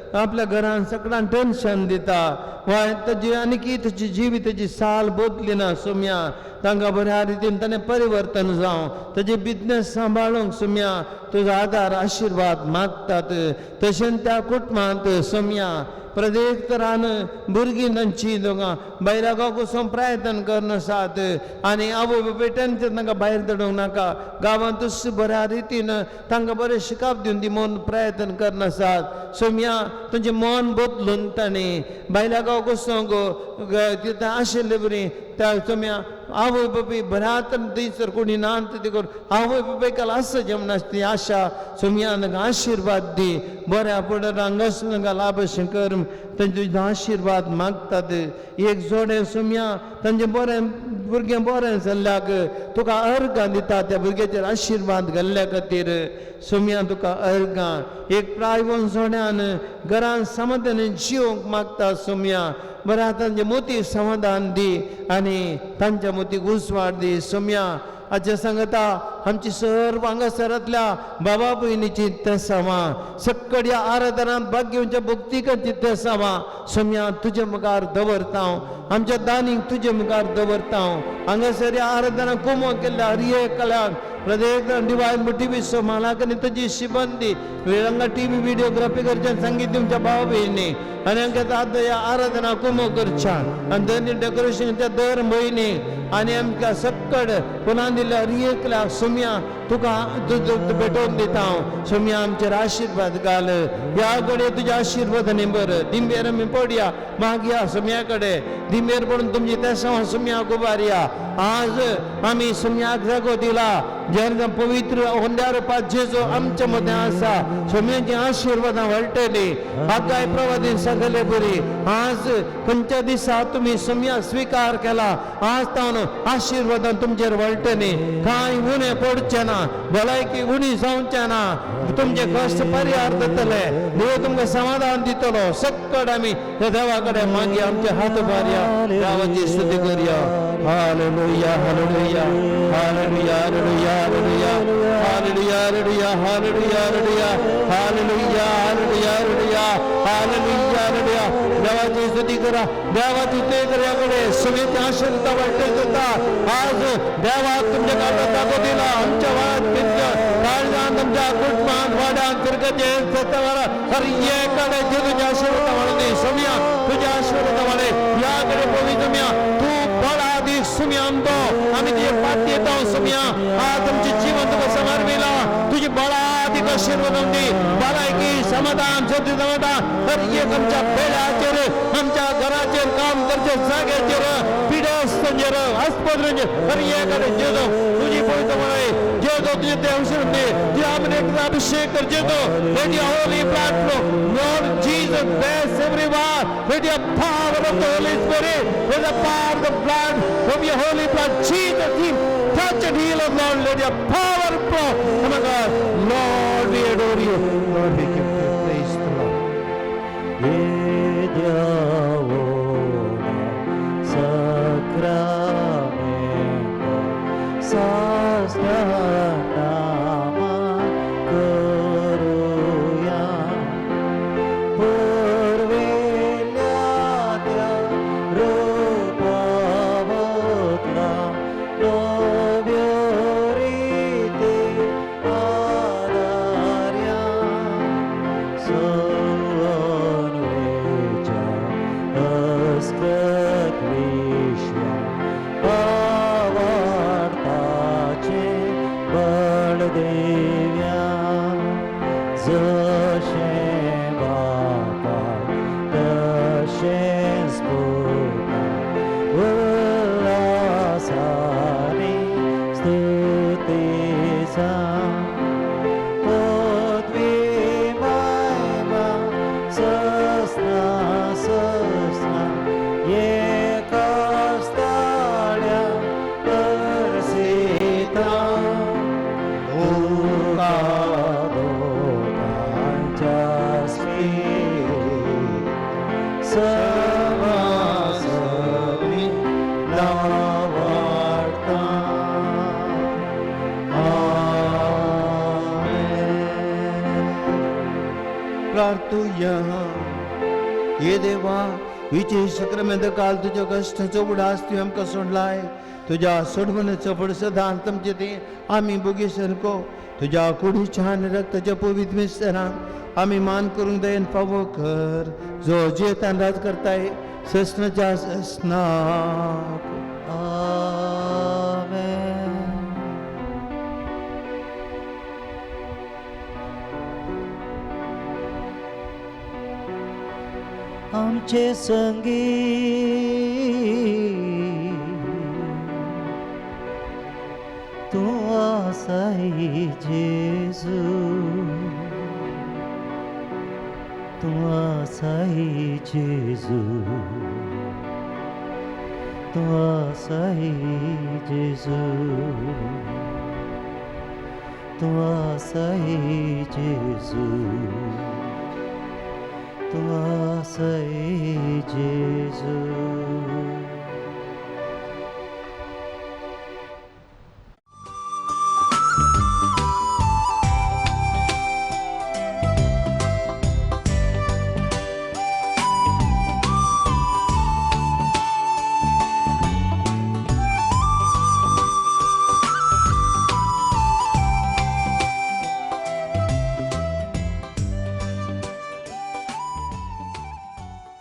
आपल्या घरान सगळ्यांक टेन्शन दिता, वा ताजी आनी ताची जिविताची साल बदली ना सोमया, तांकां बऱ्या रितीन ताणें परिवर्तन जावं, ताजे बिजनेस सांबाळूंक सोमया तुजो आदार आशिर्वाद मागतात. तशेंच त्या कुटुंबांत सोमया प्रत्येक तरान भुरगीं तांची दोगां भायल्या गांवाक वचून प्रयत्न करून आसात आनी आवय बापूय टेन्शन तांकां भायर धाडूंक नाका, गांवांतूच बऱ्या रितीन तांकां बरें शिकप दिवन ती मन प्रयत्न करून आसात सोमया, तांचें मन बदलून तांणी भायल्या गांवाक वचूंक तितून आशिल्ले बरी त्या सोमया आवय बापूय बऱ्या तरेन थंयसर कोणी ना ते करून आवय बापायक आसा जेवण ती आशा सोमया तांकां आशिर्वाद दी, बऱ्या फुडाराक हांगासून तांकां लाभ अशें कर तांचे तुजो आशिर्वाद मागतात. एक जोडें सोमया तांचें बरें भुरगें बरें जाल्ल्याक तुका अर्गां दिता, त्या भुरग्याचेर आशिर्वाद घाल्ल्या खातीर सोमया तुका अर्गां. एक प्रायवन जोड्यान घरान समाधान जिवंक मागता सोमया, बऱ्या तांचे मोती समाधान दी आनी तांच्या मोतीक उजवाड दी सोमया. आजच्या सांगता आमची सर्व हांगासरांतल्या बाबा भयणीची तेसांवां सक्कड्या आराधनांत भाग घेवच्या भक्तिकांची तेसांवां सोम्या तुजे मुखार दवरता हांव. आमच्या दानीक तुजे मुखार दवरता हांव. हांगासर ह्या आराधना कुमो केल्ल्या हर एकल्याक प्रत्येक डिवायन टिवी शो मालाक आनी तुजी शिबंदी हांगा टिवी व्हिडिओग्राफी करच्यान संगीत तुमच्या भाव भयणी आनी आमकां आतां ह्या आराधना कुमो करच्यान आनी दोनी डेकोरेशनच्या दर म्हयने आनी आमकां सक्कड पुना दिल्ल्या हर एकल्याक सुम्या तुका भेटोवन दिता हांव. सुम्या आमचेर आशिर्वाद घाल. ह्या कडेन तुज्या आशिर्वादांनी बरं दिंबेर आमी पडया मागया सुम्या कडेन दिंबेर पडून तुमची तेसांव सुम्याक उबारया. आज आमी सुम्याक जागो दिला जेन्ना पवित्र होंद्या रुपात जेजू आमच्या मदें आसा सुम्याची आशिर्वादां वाडटली. हाकाय प्रवादीन सांगले बरी आज खंयच्या दिसा तुमी सुम्या स्विकार केला आज तावन आशिर्वादां तुमचेर वाडटली. कांय उणें पडचें ना, भलायकी उणी जावचें ना, तुमचे कश्ट परिहार जातले, देव तुमकां समाधान दितलो. सक्कड आमी त्या देवा कडेन मागीर आमचे हात उबारया, देवाची स्तुती करया. Hallelujah, hallelujah, hallelujah, hallelujah, hallelujah, hallelujah, hallelujah, hallelujah, hallelujah, hallelujah, hallelujah, hallelujah, hallelujah. देवाची स्तुती करा, देवाची स्तुती करा. कडे सुमेचे आशीर्वाद वाटत होता. आज देवाक तुमच्या काळात दाखो दिला. आमच्या वाद काळजान तुमच्या कुटुंबात वाड्यान फिरकचे सत्तावारा हर एकडे जे तुझ्या आशीर्वाद वाढले सुम्या तुझ्या आशीर्वाद वाढे. याकडे पवित्र सुम्या तू बळादीक सुम्या आमतो आमी तुझे पाठ येतो सुम्या. आज आमचे जीवन तुका समर्पिला. तुझी बळादीक आशीर्वाद दी, भलायकी समाधान सत्य समाधान हर एक आमच्या बेळाचेर आमच्या घराचेर काम करचे जाग्याचेर पिडस्तांचेर आस्पत्रेचेर हर एकडे जेजो तुझी पवित्र म्हणाय जेजो तुझे देव दी तुझ्या आमने अभिषेक कर Jeju. Let your holy blood flow. Lord Jesus bless everyone with your power of the Holy Spirit, with the power of the blood from your holy blood. Jesus, heal, touch and heal us, Lord. Let your power flow. Oh my God, Lord, we adore you. Lord, we give you praise to Lord. हे देवा विजय सक्रमेंत काल तुज्या कश्टाचो उडास तुवें आमकां सोडलाय. तुज्या सोडवणेचो फळ सदांच तुमचे ते आमी भोगी सारको तुज्या कुडीच्या आनी रक्ताच्या पवित्र मिस्तरान आमी मान करूंक दयेन फावो कर, जो जियेतान राज करताय ससनाच्या ससनाक. आमेन. आमचे संगी तूं आसाय जेजू, तूं आसाय जेजू, तूं आसाय जेजू, तूं आसाय जेजू, तूं आसाय जेजू.